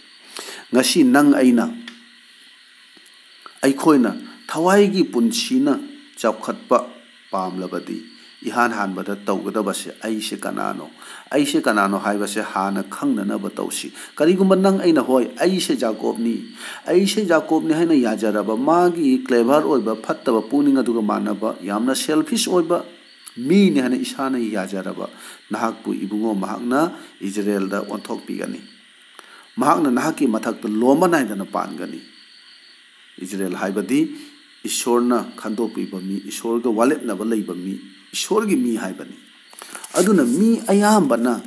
ꯉꯁꯤ ꯅꯪ ꯑꯩꯅ ꯑꯩꯈꯣꯏꯅ ꯊꯋꯥꯏꯒꯤ ꯄꯨꯟꯁꯤꯅ ꯆꯥꯎꯈꯠꯄ ꯄꯥꯝꯂꯕꯗꯤ, ꯏꯍꯥꯟ ꯍꯥꯟꯕꯗ ꯇꯧꯒꯗꯕꯁꯦ "ꯑꯩꯁꯦ ꯀꯅꯥꯅꯣ?" "ꯑꯩꯁꯦ ꯀꯅꯥꯅꯣ" ꯍꯥꯏꯕꯁꯦ ꯍꯥꯟꯅ ꯈꯪꯅꯅꯕ ꯇꯧꯁꯤ꯫ ꯀꯔꯤꯒꯨꯝꯕ ꯅꯪ ꯑꯩꯅ, "ꯍꯣꯏ, ꯑꯩꯁꯦ ꯖꯥꯀꯣꯕꯅꯤ, ꯑꯩꯁꯦ ꯖꯥꯀꯣꯕꯅꯤ" ꯍꯥꯏꯅ ꯌꯥꯖꯔꯕ, ꯃꯥꯒꯤ ꯀ꯭ꯂꯦꯚꯔ ꯑꯣꯏꯕ, ꯐꯠꯇꯕ ꯄꯨꯛꯅꯤꯡ ꯑꯗꯨꯒ ꯃꯥꯟꯅꯕ, ꯌꯥꯝꯅ ꯁꯦꯜꯐꯤꯁ ꯑꯣꯏꯕ ꯃꯤꯅꯤ ꯍꯥꯏꯅ ꯏꯁꯥꯅ ꯌꯥꯖꯔꯕ ꯅꯍꯥꯛꯄꯨ ꯏꯕꯨꯡꯉꯣ ꯃꯍꯥꯛꯅ ꯏꯖꯔꯦꯜꯗ ꯑꯣꯟꯊꯣꯛꯄꯤꯒꯅꯤ꯫ ꯃꯍꯥꯛꯅ ꯅꯍꯥꯛꯀꯤ ꯃꯊꯛꯇ ꯂꯣꯝꯕ ꯅꯥꯏꯗꯅ ꯄꯥꯟꯒꯅꯤ꯫ ꯏꯖꯔꯦꯜ ꯍꯥꯏꯕꯗꯤ ꯏꯁꯣꯔꯅ ꯈꯟꯗꯣꯛꯄꯤꯕ ꯃꯤ, ꯏꯁꯣꯔꯒ ꯋꯥꯂꯦꯞꯅꯕ ꯂꯩꯕ ꯃꯤ, ꯏꯁꯣꯔꯒꯤ ꯃꯤ ꯍꯥꯏꯕꯅꯤ꯫ ꯑꯗꯨꯅ ꯃꯤ ꯑꯌꯥꯝꯕꯅ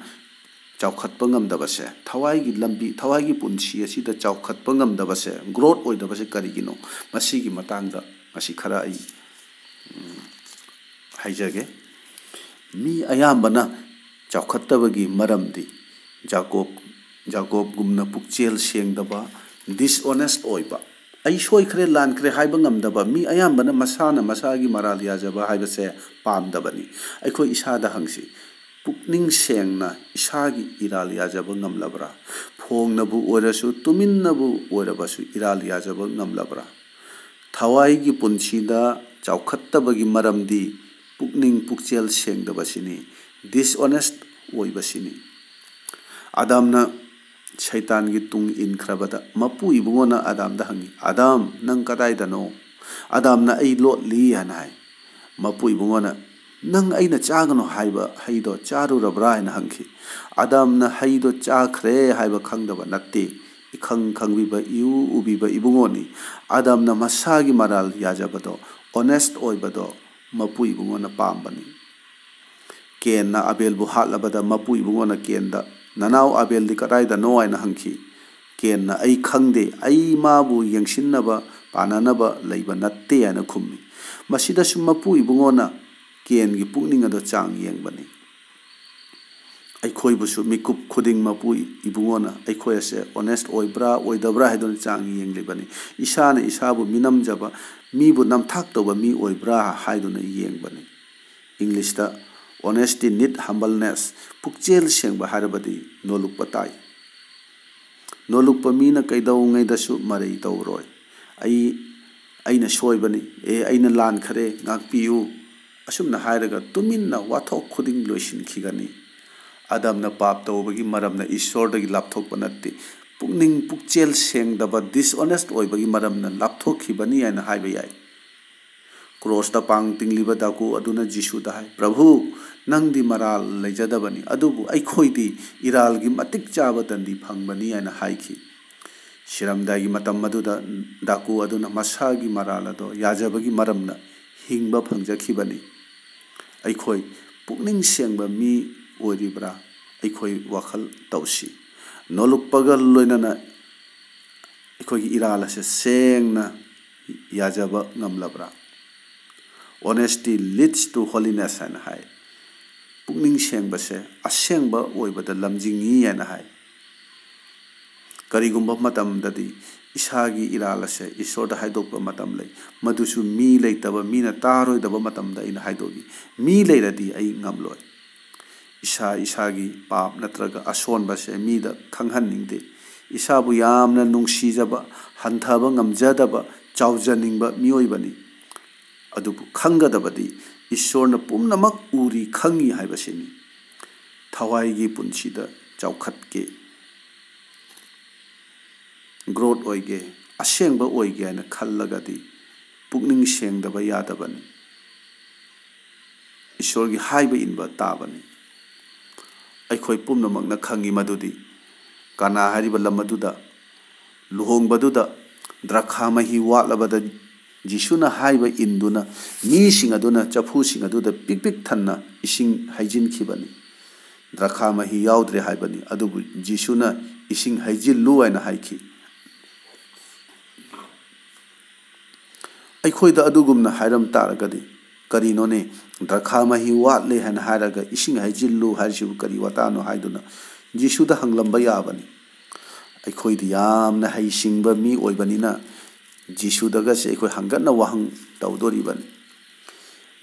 ꯆꯥꯎꯈꯠꯄ ꯉꯝꯗꯕꯁꯦ, ꯊꯋꯥꯏꯒꯤ ꯂꯝꯕꯤ, ꯊꯋꯥꯏꯒꯤ ꯄꯨꯟꯁꯤ ꯑꯁꯤꯗ ꯆꯥꯎꯈꯠꯄ ꯉꯝꯗꯕꯁꯦ, ꯒ꯭ꯔꯣꯠ ꯑꯣꯏꯗꯕꯁꯦ ꯀꯔꯤꯒꯤꯅꯣ? ꯃꯁꯤꯒꯤ ꯃꯇꯥꯡꯗ ꯉꯁꯤ ꯈꯔ ꯑꯩ, ꯎꯝ, ꯍꯥꯏꯖꯒꯦ꯫ ꯃꯤ ꯑꯌꯥꯝꯕꯅ ꯆꯥꯎꯈꯠꯇꯕꯒꯤ ꯃꯔꯝꯗꯤ ꯖꯥꯀꯣꯕ, ꯖꯥꯀꯣꯕꯒꯨꯝꯅ ꯄꯨꯛꯆꯦꯜ ꯁꯦꯡꯗꯕ, ꯗꯤꯁꯑꯣꯅꯦꯁ ꯑꯣꯏꯕ, "ꯑꯩ ꯁꯣꯏꯈ꯭ꯔꯦ, ꯂꯥꯟꯈ꯭ꯔꯦ" ꯍꯥꯏꯕ ꯉꯝꯗꯕ, ꯃꯤ ꯑꯌꯥꯝꯕꯅ ꯃꯁꯥꯅ ꯃꯁꯥꯒꯤ ꯃꯔꯥꯜ ꯌꯥꯖꯕ ꯍꯥꯏꯕꯁꯦ ꯄꯥꯝꯗꯕꯅꯤ꯫ ꯑꯩꯈꯣꯏ ꯏꯁꯥꯗ ꯍꯪꯁꯤ, ꯄꯨꯛꯅꯤꯡ ꯁꯦꯡꯅ ꯏꯁꯥꯒꯤ ꯏꯔꯥꯜ ꯌꯥꯖꯕ ꯉꯝꯂꯕ꯭ꯔꯥ? ꯐꯣꯡꯅꯕꯨ ꯑꯣꯏꯔꯁꯨ, ꯇꯨꯃꯤꯟꯅꯕꯨ ꯑꯣꯏꯔꯕꯁꯨ ꯏꯔꯥꯜ ꯌꯥꯖꯕ ꯉꯝꯂꯕ꯭ꯔꯥ? ꯊꯋꯥꯏꯒꯤ ꯄꯨꯟꯁꯤꯗ ꯆꯥꯎꯈꯠꯇꯕꯒꯤ ꯃꯔꯝꯗꯤ ꯄꯨꯛꯅꯤꯡ ꯄꯨꯛꯆꯦꯜ ꯁꯦꯡꯗꯕꯁꯤꯅꯤ, ꯗꯤꯁꯑꯣꯅꯦꯁ ꯑꯣꯏꯕꯁꯤꯅꯤ꯫ ꯑꯗꯥꯝꯅ ꯁꯩꯇꯥꯟꯒꯤ ꯇꯨꯡ ꯏꯟꯈ꯭ꯔꯕꯗ ꯃꯄꯨ ꯏꯕꯨꯡꯉꯣꯅ ꯑꯗꯥꯝꯗ ꯍꯪꯉꯤ, "ꯑꯗꯥꯝ, ꯅꯪ ꯀꯗꯥꯏꯗꯅꯣ?" ꯑꯗꯥꯝꯅ, "ꯑꯩ ꯂꯣꯠꯂꯤ" ꯍꯥꯏꯅ ꯍꯥꯏ꯫ ꯃꯄꯨ ꯏꯕꯨꯡꯉꯣꯅ, "ꯅꯪ ꯑꯩꯅ ꯆꯥꯒꯅꯨ ꯍꯥꯏꯕ ꯍꯩꯗꯣ ꯆꯥꯔꯨꯔꯕ꯭ꯔꯥ?" ꯍꯥꯏꯅ ꯍꯪꯈꯤ꯫ ꯑꯗꯥꯝꯅ ꯍꯩꯗꯣ ꯆꯥꯈ꯭ꯔꯦ ꯍꯥꯏꯕ ꯈꯪꯗꯕ ꯅꯠꯇꯦ꯫ ꯏꯈꯪ ꯈꯪꯕꯤꯕ, ꯏꯎ ꯎꯕꯤꯕ ꯏꯕꯨꯡꯉꯣꯅꯤ꯫ ꯑꯗꯥꯝꯅ ꯃꯁꯥꯒꯤ ꯃꯔꯥꯜ ꯌꯥꯖꯕꯗꯣ, honest ꯑꯣꯏꯕꯗꯣ ꯃꯄꯨ ꯏꯕꯨꯡꯉꯣꯅ ꯄꯥꯝꯕꯅꯤ꯫ ꯀꯦꯟꯅ ꯑꯕꯦꯜꯕꯨ ꯍꯥꯠꯂꯕꯗ ꯃꯄꯨ ꯏꯕꯨꯡꯉꯣꯅ ꯀꯦꯟꯗ, "ꯅꯅꯥꯎ ꯑꯕꯦꯜꯗꯤ ꯀꯗꯥꯏꯗꯅꯣ?" ꯍꯥꯏꯅ ꯍꯪꯈꯤ꯫ ꯀꯦꯟꯅ, "ꯑꯩ ꯈꯪꯗꯦ, ꯑꯩ ꯃꯥꯕꯨ ꯌꯦꯡꯁꯤꯟꯅꯕ, ꯄꯥꯟꯅꯅꯕ ꯂꯩꯕ ꯅꯠꯇꯦ" ꯍꯥꯏꯅ ꯈꯨꯝꯃꯤ꯫ ꯃꯁꯤꯗꯁꯨ ꯃꯄꯨ ꯏꯕꯨꯡꯉꯣꯅ ꯀꯦꯟꯒꯤ ꯄꯨꯛꯅꯤꯡ ꯑꯗꯣ ꯆꯥꯡ ꯌꯦꯡꯕꯅꯤ꯫ ꯑꯩꯈꯣꯏꯕꯨꯁꯨ ꯃꯤꯀꯨꯞ ꯈꯨꯗꯤꯡ ꯃꯄꯨ ꯏꯕꯨꯡꯉꯣꯅ ꯑꯩꯈꯣꯏ ꯑꯁꯦ honest ꯑꯣꯏꯕ꯭ꯔꯥ ꯑꯣꯏꯗꯕ꯭ꯔꯥ ꯍꯥꯏꯗꯨꯅ ꯆꯥꯡ ꯌꯦꯡꯂꯤꯕꯅꯤ꯫ ꯏꯁꯥꯅ ꯏꯁꯥꯕꯨ ꯃꯤꯅꯝꯖꯕ, ꯃꯤꯕꯨ ꯅꯝꯊꯥꯛ ꯇꯧꯕ ꯃꯤ ꯑꯣꯏꯕ꯭ꯔꯥ ꯍꯥꯏꯗꯨꯅ ꯌꯦꯡꯕꯅꯤ꯫ ꯏꯪꯂꯤꯁꯇ honesty need humbleness, ꯄꯨꯛꯆꯦꯜ ꯁꯦꯡꯕ ꯍꯥꯏꯔꯕꯗꯤ ꯅꯣꯜꯂꯨꯛꯄ ꯇꯥꯏ꯫ ꯅꯣꯜꯂꯨꯛꯄ ꯃꯤꯅ ꯀꯩꯗꯧꯉꯩꯗꯁꯨ ꯃꯔꯩ ꯇꯧꯔꯣꯏ꯫ "ꯑꯩ, ꯑꯩꯅ ꯁꯣꯏꯕꯅꯤ, ꯑꯦ, ꯑꯩꯅ ꯂꯥꯟꯈꯔꯦ, ꯉꯥꯛꯄꯤꯌꯨ", ꯑꯁꯨꯝꯅ ꯍꯥꯏꯔꯒ ꯇꯨꯃꯤꯟꯅ ꯋꯥꯊꯣꯛ ꯈꯨꯗꯤꯡ ꯂꯣꯏꯁꯤꯟꯈꯤꯒꯅꯤ꯫ ꯑꯗꯥꯝꯅ ꯄꯥꯞ ꯇꯧꯕꯒꯤ ꯃꯔꯝꯅ ꯏꯁꯣꯔꯗꯒꯤ ꯂꯥꯞꯊꯣꯛꯄ ꯅꯠꯇꯦ, ꯄꯨꯛꯅꯤꯡ ꯄꯨꯛꯆꯦꯜ ꯁꯦꯡꯗꯕ, dishonest ꯑꯣꯏꯕꯒꯤ ꯃꯔꯝꯅ ꯂꯥꯞꯊꯣꯛꯈꯤꯕꯅꯤ ꯍꯥꯏꯅ ꯍꯥꯏꯕ ꯌꯥꯏ꯫ ꯀ꯭ꯔꯣꯁꯇ ꯄꯥꯡ ꯇꯤꯡꯂꯤꯕ ꯗꯥꯀꯨ ꯑꯗꯨꯅ ꯖꯤꯁꯨꯗ ꯍꯥꯏ, "ꯄ꯭ꯔꯚꯨ, ꯅꯪꯗꯤ ꯃꯔꯥꯜ ꯂꯩꯖꯗꯕꯅꯤ, ꯑꯗꯨꯕꯨ ꯑꯩꯈꯣꯏꯗꯤ ꯏꯔꯥꯜꯒꯤ ꯃꯇꯤꯛ ꯆꯥꯕ ꯗꯟꯗꯤ ꯐꯪꯕꯅꯤ" ꯍꯥꯏꯅ ꯍꯥꯏꯈꯤ꯫ ꯁꯤꯔꯝꯗꯥꯏꯒꯤ ꯃꯇꯝ ꯑꯗꯨꯗ ꯗꯥꯀꯨ ꯑꯗꯨꯅ ꯃꯁꯥꯒꯤ ꯃꯔꯥꯜ ꯑꯗꯣ ꯌꯥꯖꯕꯒꯤ ꯃꯔꯝꯅ ꯍꯤꯡꯕ ꯐꯪꯖꯈꯤꯕꯅꯤ꯫ ꯑꯩꯈꯣꯏ ꯄꯨꯛꯅꯤꯡ ꯁꯦꯡꯕ ꯃꯤ ꯑꯣꯏꯔꯤꯕ꯭ꯔꯥ? ꯑꯩꯈꯣꯏ ꯋꯥꯈꯜ ꯇꯧꯁꯤ꯫ ꯅꯣꯂꯨꯛꯄꯒ ꯂꯣꯏꯅꯅ ꯑꯩꯈꯣꯏꯒꯤ ꯏꯔꯥꯜ ꯑꯁꯦ ꯁꯦꯡꯅ ꯌꯥꯖꯕ ꯉꯝꯂꯕ꯭ꯔꯥ? "Honesty leads to holiness" ꯍꯥꯏꯅ ꯍꯥꯏ꯫ ꯄꯨꯛꯅꯤꯡ ꯁꯦꯡꯕꯁꯦ ꯑꯁꯦꯡꯕ ꯑꯣꯏꯕꯗ ꯂꯝꯖꯤꯡꯉꯤ ꯍꯥꯏꯅ ꯍꯥꯏ꯫ ꯀꯔꯤꯒꯨꯝꯕ ꯃꯇꯝꯗꯗꯤ ꯏꯁꯥꯒꯤ ꯏꯔꯥꯜ ꯑꯁꯦ ꯏꯁꯣꯔꯗ ꯍꯥꯏꯗꯣꯛꯄ ꯃꯇꯝ ꯂꯩ꯫ ꯃꯗꯨꯁꯨ ꯃꯤ ꯂꯩꯇꯕ, ꯃꯤꯅ ꯇꯥꯔꯣꯏꯗꯕ ꯃꯇꯝꯗ ꯑꯩꯅ ꯍꯥꯏꯗꯣꯛꯏ꯫ ꯃꯤ ꯂꯩꯔꯗꯤ ꯑꯩ ꯉꯝꯂꯣꯏ꯫ ꯏꯁꯥ ꯏꯁꯥꯒꯤ ꯄꯥꯞ ꯅꯠꯇ꯭ꯔꯒ ꯑꯁꯣꯟꯕꯁꯦ ꯃꯤꯗ ꯈꯪꯍꯟꯅꯤꯡꯗꯦ꯫ ꯏꯁꯥꯕꯨ ꯌꯥꯝꯅ ꯅꯨꯡꯁꯤꯖꯕ, ꯍꯟꯊꯕ ꯉꯝꯖꯗꯕ, ꯆꯥꯎꯖꯅꯤꯡꯕ ꯃꯤꯑꯣꯏꯕꯅꯤ꯫ ꯑꯗꯨꯕꯨ ꯈꯪꯒꯗꯕꯗꯤ ꯏꯁꯣꯔꯅ ꯄꯨꯝꯅꯃꯛ ꯎꯔꯤ, ꯈꯪꯉꯤ ꯍꯥꯏꯕꯁꯤꯅꯤ꯫ ꯊꯋꯥꯏꯒꯤ ꯄꯨꯟꯁꯤꯗ ꯆꯥꯎꯈꯠꯀꯦ, growth ꯑꯣꯏꯒꯦ, ꯑꯁꯦꯡꯕ ꯑꯣꯏꯒꯦ ꯍꯥꯏꯅ ꯈꯜꯂꯒꯗꯤ ꯄꯨꯛꯅꯤꯡ ꯁꯦꯡꯗꯕ ꯌꯥꯗꯕꯅꯤ꯫ ꯏꯁꯣꯔꯒꯤ ꯍꯥꯏꯕ ꯏꯟꯕ ꯇꯥꯕꯅꯤ꯫ ꯑꯩꯈꯣꯏ ꯄꯨꯝꯅꯃꯛꯅ ꯈꯪꯏ ꯃꯗꯨꯗꯤ ꯀꯥꯅꯥ ꯍꯥꯏꯔꯤꯕ ꯂꯝ ꯑꯗꯨꯗ ꯂꯨꯍꯣꯡꯕꯗꯨꯗ ꯗ꯭ꯔꯈꯥ ꯃꯍꯤ ꯋꯥꯠꯂꯕꯗ ꯖꯤꯁꯨꯅ ꯍꯥꯏꯕ ꯏꯟꯗꯨꯅ ꯃꯤꯁꯤꯡ ꯑꯗꯨꯅ ꯆꯐꯨꯁꯤꯡ ꯑꯗꯨꯗ ꯄꯤꯛ ꯄꯤꯛ ꯊꯟꯅ ꯏꯁꯤꯡ ꯍꯩꯖꯤꯟꯈꯤꯕꯅꯤ꯫ ꯗ꯭ꯔꯈꯥ ꯃꯍꯤ ꯌꯥꯎꯗ꯭ꯔꯦ ꯍꯥꯏꯕꯅꯤ, ꯑꯗꯨꯕꯨ ꯖꯤꯁꯨꯅ ꯏꯁꯤꯡ ꯍꯩꯖꯤꯜꯂꯨ ꯍꯥꯏꯅ ꯍꯥꯏꯈꯤ꯫ ꯑꯩꯈꯣꯏꯗ ꯑꯗꯨꯒꯨꯝꯅ ꯍꯥꯏꯔꯝ ꯇꯥꯔꯒꯗꯤ, "ꯀꯔꯤꯅꯣꯅꯦ, ꯗ꯭ꯔꯈꯥ ꯃꯍꯤ ꯋꯥꯠꯂꯦ ꯍꯥꯏꯅ ꯍꯥꯏꯔꯒ ꯏꯁꯤꯡ ꯍꯩꯖꯤꯜꯂꯨ ꯍꯥꯏꯔꯤꯁꯤꯕꯨ ꯀꯔꯤ ꯋꯥꯇꯥꯅꯣ?" ꯍꯥꯏꯗꯨꯅ ꯖꯤꯁꯨꯗ ꯍꯪꯂꯝꯕ ꯌꯥꯕꯅꯤ꯫ ꯑꯩꯈꯣꯏꯗꯤ ꯌꯥꯝꯅ ꯍꯩꯁꯤꯡꯕ ꯃꯤ ꯑꯣꯏꯕꯅꯤꯅ ꯖꯤꯁꯨꯗꯒꯁꯦ ꯑꯩꯈꯣꯏ ꯍꯪꯒꯠꯅ ꯋꯥꯍꯪ ꯇꯧꯗꯣꯔꯤꯕꯅꯤ꯫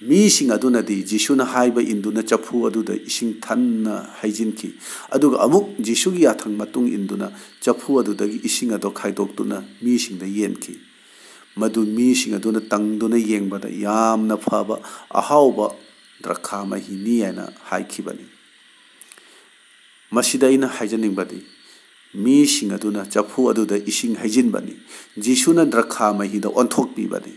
ꯃꯤꯁꯤꯡ ꯑꯗꯨꯅꯗꯤ ꯖꯤꯁꯨꯅ ꯍꯥꯏꯕ ꯏꯟꯗꯨꯅ ꯆꯐꯨ ꯑꯗꯨꯗ ꯏꯁꯤꯡ ꯊꯟꯅ ꯍꯩꯖꯤꯟꯈꯤ꯫ ꯑꯗꯨꯒ ꯑꯃꯨꯛ ꯖꯤꯁꯨꯒꯤ ꯌꯥꯊꯪ ꯃꯇꯨꯡ ꯏꯟꯗꯨꯅ ꯆꯐꯨ ꯑꯗꯨꯗꯒꯤ ꯏꯁꯤꯡ ꯑꯗꯨ ꯈꯥꯏꯗꯣꯛꯇꯨꯅ ꯃꯤꯁꯤꯡꯗ ꯌꯦꯟꯈꯤ꯫ ꯃꯗꯨ ꯃꯤꯁꯤꯡ ꯑꯗꯨꯅ ꯇꯪꯗꯨꯅ ꯌꯦꯡꯕꯗ ꯌꯥꯝꯅ ꯐꯕ ꯑꯍꯥꯎꯕ ꯗ꯭ꯔꯈꯥ ꯃꯍꯤꯅꯤ ꯍꯥꯏꯅ ꯍꯥꯏꯈꯤꯕꯅꯤ꯫ ꯃꯁꯤꯗ ꯑꯩꯅ ꯍꯥꯏꯖꯅꯤꯡꯕꯗꯤ, ꯃꯤꯁꯤꯡ ꯑꯗꯨꯅ ꯆꯐꯨ ꯑꯗꯨꯗ ꯏꯁꯤꯡ ꯍꯩꯖꯤꯟꯕꯅꯤ꯫ ꯖꯤꯁꯨꯅ ꯗ꯭ꯔꯈꯥ ꯃꯍꯤꯗ ꯑꯣꯟꯊꯣꯛꯄꯤꯕꯅꯤ꯫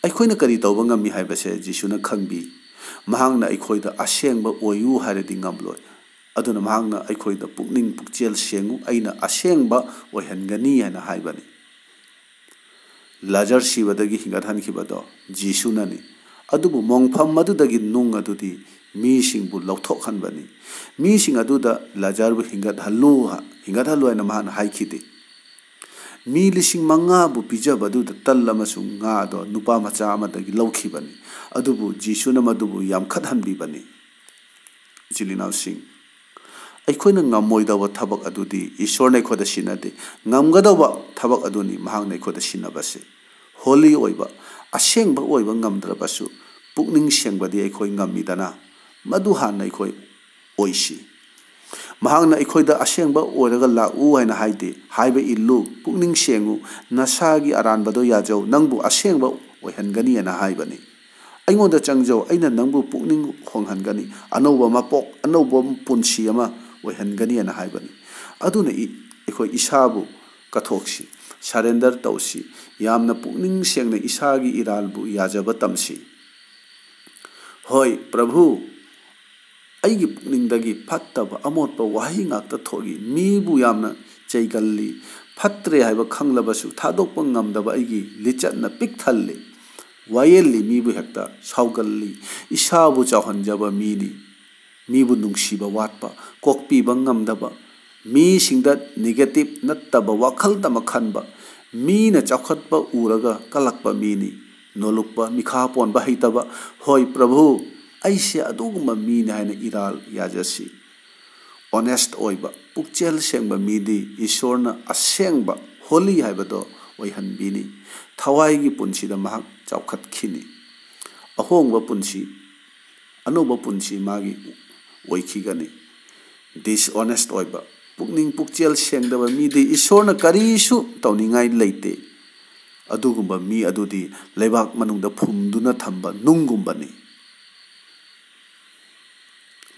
ꯑꯩꯈꯣꯏꯅ ꯀꯔꯤ ꯇꯧꯕ ꯉꯝꯃꯤ ꯍꯥꯏꯕꯁꯦ ꯖꯤꯁꯨꯅ ꯈꯪꯕꯤ꯫ ꯃꯍꯥꯛꯅ ꯑꯩꯈꯣꯏꯗ "ꯑꯁꯦꯡꯕ ꯑꯣꯏꯌꯨ" ꯍꯥꯏꯔꯗꯤ ꯉꯝꯂꯣꯏ꯫ ꯑꯗꯨꯅ ꯃꯍꯥꯛꯅ ꯑꯩꯈꯣꯏꯗ "ꯄꯨꯛꯅꯤꯡ ꯄꯨꯛꯆꯦꯜ ꯁꯦꯡꯉꯨ, ꯑꯩꯅ ꯑꯁꯦꯡꯕ ꯑꯣꯏꯍꯟꯒꯅꯤ" ꯍꯥꯏꯅ ꯍꯥꯏꯕꯅꯤ꯫ ꯂꯥꯖꯔ ꯁꯤꯕꯗꯒꯤ ꯍꯤꯡꯒꯠꯍꯟꯈꯤꯕꯗꯣ ꯖꯤꯁꯨꯅꯅꯤ꯫ ꯑꯗꯨꯕꯨ ꯃꯣꯡꯐꯝ ꯑꯗꯨꯗꯒꯤ ꯅꯨꯡ ꯑꯗꯨꯗꯤ ꯃꯤꯁꯤꯡꯕꯨ ꯂꯧꯊꯣꯛꯍꯟꯕꯅꯤ꯫ ꯃꯤꯁꯤꯡ ꯑꯗꯨꯗ "ꯂꯥꯖꯔꯕꯨ ꯍꯤꯡꯒꯠꯍꯜꯂꯨ, ꯍꯤꯡꯒꯠꯍꯜꯂꯨ" ꯍꯥꯏꯅ ꯃꯍꯥꯛꯅ ꯍꯥꯏꯈꯤꯗꯦ꯫ ꯃꯤ ꯂꯤꯁꯤꯡ ꯃꯉꯥꯕꯨ ꯄꯤꯖꯕ ꯑꯗꯨꯗ ꯇꯜ ꯑꯃꯁꯨꯡ ꯉꯥꯗꯣ ꯅꯨꯄꯥ ꯃꯆꯥ ꯑꯃꯗꯒꯤ ꯂꯧꯈꯤꯕꯅꯤ꯫ ꯑꯗꯨꯕꯨ ꯖꯤꯁꯨꯅ ꯃꯗꯨꯕꯨ ꯌꯥꯝꯈꯠꯍꯟꯕꯤꯕꯅꯤ꯫ ꯏꯆꯤꯜ ꯏꯅꯥꯎꯁꯤꯡ, ꯑꯩꯈꯣꯏꯅ ꯉꯝꯃꯣꯏꯗꯕ ꯊꯕꯛ ꯑꯗꯨꯗꯤ ꯏꯁꯣꯔꯅ ꯑꯩꯈꯣꯏꯗ ꯁꯤꯟꯅꯗꯦ꯫ ꯉꯝꯒꯗꯧꯕ ꯊꯕꯛ ꯑꯗꯨꯅꯤ ꯃꯍꯥꯛꯅ ꯑꯩꯈꯣꯏꯗ ꯁꯤꯟꯅꯕꯁꯦ꯫ ꯍꯣꯂꯤ ꯑꯣꯏꯕ, ꯑꯁꯦꯡꯕ ꯑꯣꯏꯕ ꯉꯝꯗ꯭ꯔꯕꯁꯨ, ꯄꯨꯛꯅꯤꯡ ꯁꯦꯡꯕꯗꯤ ꯑꯩꯈꯣꯏ ꯉꯝꯃꯤꯗꯅ꯫ ꯃꯗꯨ ꯍꯥꯟꯅ ꯑꯩꯈꯣꯏ ꯑꯣꯏꯁꯤ꯫ ꯃꯍꯥꯛꯅ ꯑꯩꯈꯣꯏꯗ "ꯑꯁꯦꯡꯕ ꯑꯣꯏꯔꯒ ꯂꯥꯛꯎ" ꯍꯥꯏꯅ ꯍꯥꯏꯗꯦ꯫ "ꯍꯥꯏꯕ ꯏꯜꯂꯨ, ꯄꯨꯛꯅꯤꯡ ꯁꯦꯡꯉꯨ, ꯅꯁꯥꯒꯤ ꯑꯔꯥꯟꯕꯗꯣ ꯌꯥꯖꯧ, ꯅꯪꯕꯨ ꯑꯁꯦꯡꯕ ꯑꯣꯏꯍꯟꯒꯅꯤ" ꯍꯥꯏꯅ ꯍꯥꯏꯕꯅꯤ꯫ "ꯑꯩꯉꯣꯟꯗ ꯆꯪꯖꯧ, ꯑꯩꯅ ꯅꯪꯕꯨ ꯄꯨꯛꯅꯤꯡ ꯍꯣꯡꯍꯟꯒꯅꯤ, ꯑꯅꯧꯕ ꯃꯄꯣꯛ, ꯑꯅꯧꯕ ꯄꯨꯟꯁꯤ ꯑꯃ ꯑꯣꯏꯍꯟꯒꯅꯤ" ꯍꯥꯏꯅ ꯍꯥꯏꯕꯅꯤ꯫ ꯑꯗꯨꯅ ꯏ-, ꯑꯩꯈꯣꯏ ꯏꯁꯥꯕꯨ ꯀꯠꯊꯣꯛꯁꯤ, ꯁꯔꯦꯟꯗꯔ ꯇꯧꯁꯤ, ꯌꯥꯝꯅ ꯄꯨꯛꯅꯤꯡ ꯁꯦꯡꯅ ꯏꯁꯥꯒꯤ ꯏꯔꯥꯜꯕꯨ ꯌꯥꯖꯕ ꯇꯝꯁꯤ꯫ ꯍꯣꯏ ꯄ꯭ꯔꯚꯨ, ꯑꯩꯒꯤ ꯄꯨꯛꯅꯤꯡꯗꯒꯤ ꯐꯠꯇꯕ ꯑꯃꯣꯠꯄ ꯋꯥꯍꯩ ꯉꯥꯛꯇ ꯊꯣꯛꯏ꯫ ꯃꯤꯕꯨ ꯌꯥꯝꯅ ꯆꯩꯒꯜꯂꯤ꯫ ꯐꯠꯇ꯭ꯔꯦ ꯍꯥꯏꯕ ꯈꯪꯂꯕꯁꯨ ꯊꯥꯗꯣꯛꯄ ꯉꯝꯗꯕ ꯑꯩꯒꯤ ꯂꯤꯆꯠꯅ ꯄꯤꯛ ꯊꯜꯂꯤ꯫ ꯋꯥꯌꯦꯜꯂꯤ, ꯃꯤꯕꯨ ꯍꯦꯛꯇ ꯁꯥꯎꯒꯜꯂꯤ꯫ ꯏꯁꯥꯕꯨ ꯆꯥꯎꯍꯟꯖꯕ ꯃꯤꯅꯤ꯫ ꯃꯤꯕꯨ ꯅꯨꯡꯁꯤꯕ ꯋꯥꯠꯄ, ꯀꯣꯛꯄꯤꯕ ꯉꯝꯗꯕ, ꯃꯤꯁꯤꯡꯗ negative ꯅꯠꯇꯕ ꯋꯥꯈꯜꯗ ꯑꯃ ꯈꯟꯕ, ꯃꯤꯅ ꯆꯥꯎꯈꯠꯄ ꯎꯔꯒ ꯀꯜꯂꯛꯄ ꯃꯤꯅꯤ꯫ ꯅꯣꯂꯨꯛꯄ, ꯃꯤꯈꯥ ꯄꯣꯟꯕ ꯍꯩꯇꯕ꯫ ꯍꯣꯏ ꯄ꯭ꯔꯚꯨ, ꯑꯩꯁꯦ ꯑꯗꯨꯒꯨꯝꯕ ꯃꯤꯅꯤ ꯍꯥꯏꯅ ꯏꯔꯥꯜ ꯌꯥꯖꯁꯤ꯫ Honest ꯑꯣꯏꯕ, ꯄꯨꯛꯆꯦꯜ ꯁꯦꯡꯕ ꯃꯤꯗꯤ ꯏꯁꯣꯔꯅ ꯑꯁꯦꯡꯕ holy ꯍꯥꯏꯕꯗꯣ ꯑꯣꯏꯍꯟꯕꯤꯅꯤ꯫ ꯊꯋꯥꯏꯒꯤ ꯄꯨꯟꯁꯤꯗ ꯃꯍꯥꯛ ꯆꯥꯎꯈꯠꯈꯤꯅꯤ꯫ ꯑꯍꯣꯡꯕ ꯄꯨꯟꯁꯤ, ꯑꯅꯧꯕ ꯄꯨꯟꯁꯤ ꯃꯥꯒꯤ ꯑꯣꯏꯈꯤꯒꯅꯤ꯫ Dishonest ꯑꯣꯏꯕ, ꯄꯨꯛꯅꯤꯡ ꯄꯨꯛꯆꯦꯜ ꯁꯦꯡꯗꯕ ꯃꯤꯗꯤ ꯏꯁꯣꯔꯅ ꯀꯔꯤꯁꯨ ꯇꯧꯅꯤꯡꯉꯥꯏ ꯂꯩꯇꯦ꯫ ꯑꯗꯨꯒꯨꯝꯕ ꯃꯤ ꯑꯗꯨꯗꯤ ꯂꯩꯕꯥꯛ ꯃꯅꯨꯡꯗ ꯐꯨꯝꯗꯨꯅ ꯊꯝꯕ ꯅꯨꯡꯒꯨꯝꯕꯅꯤ꯫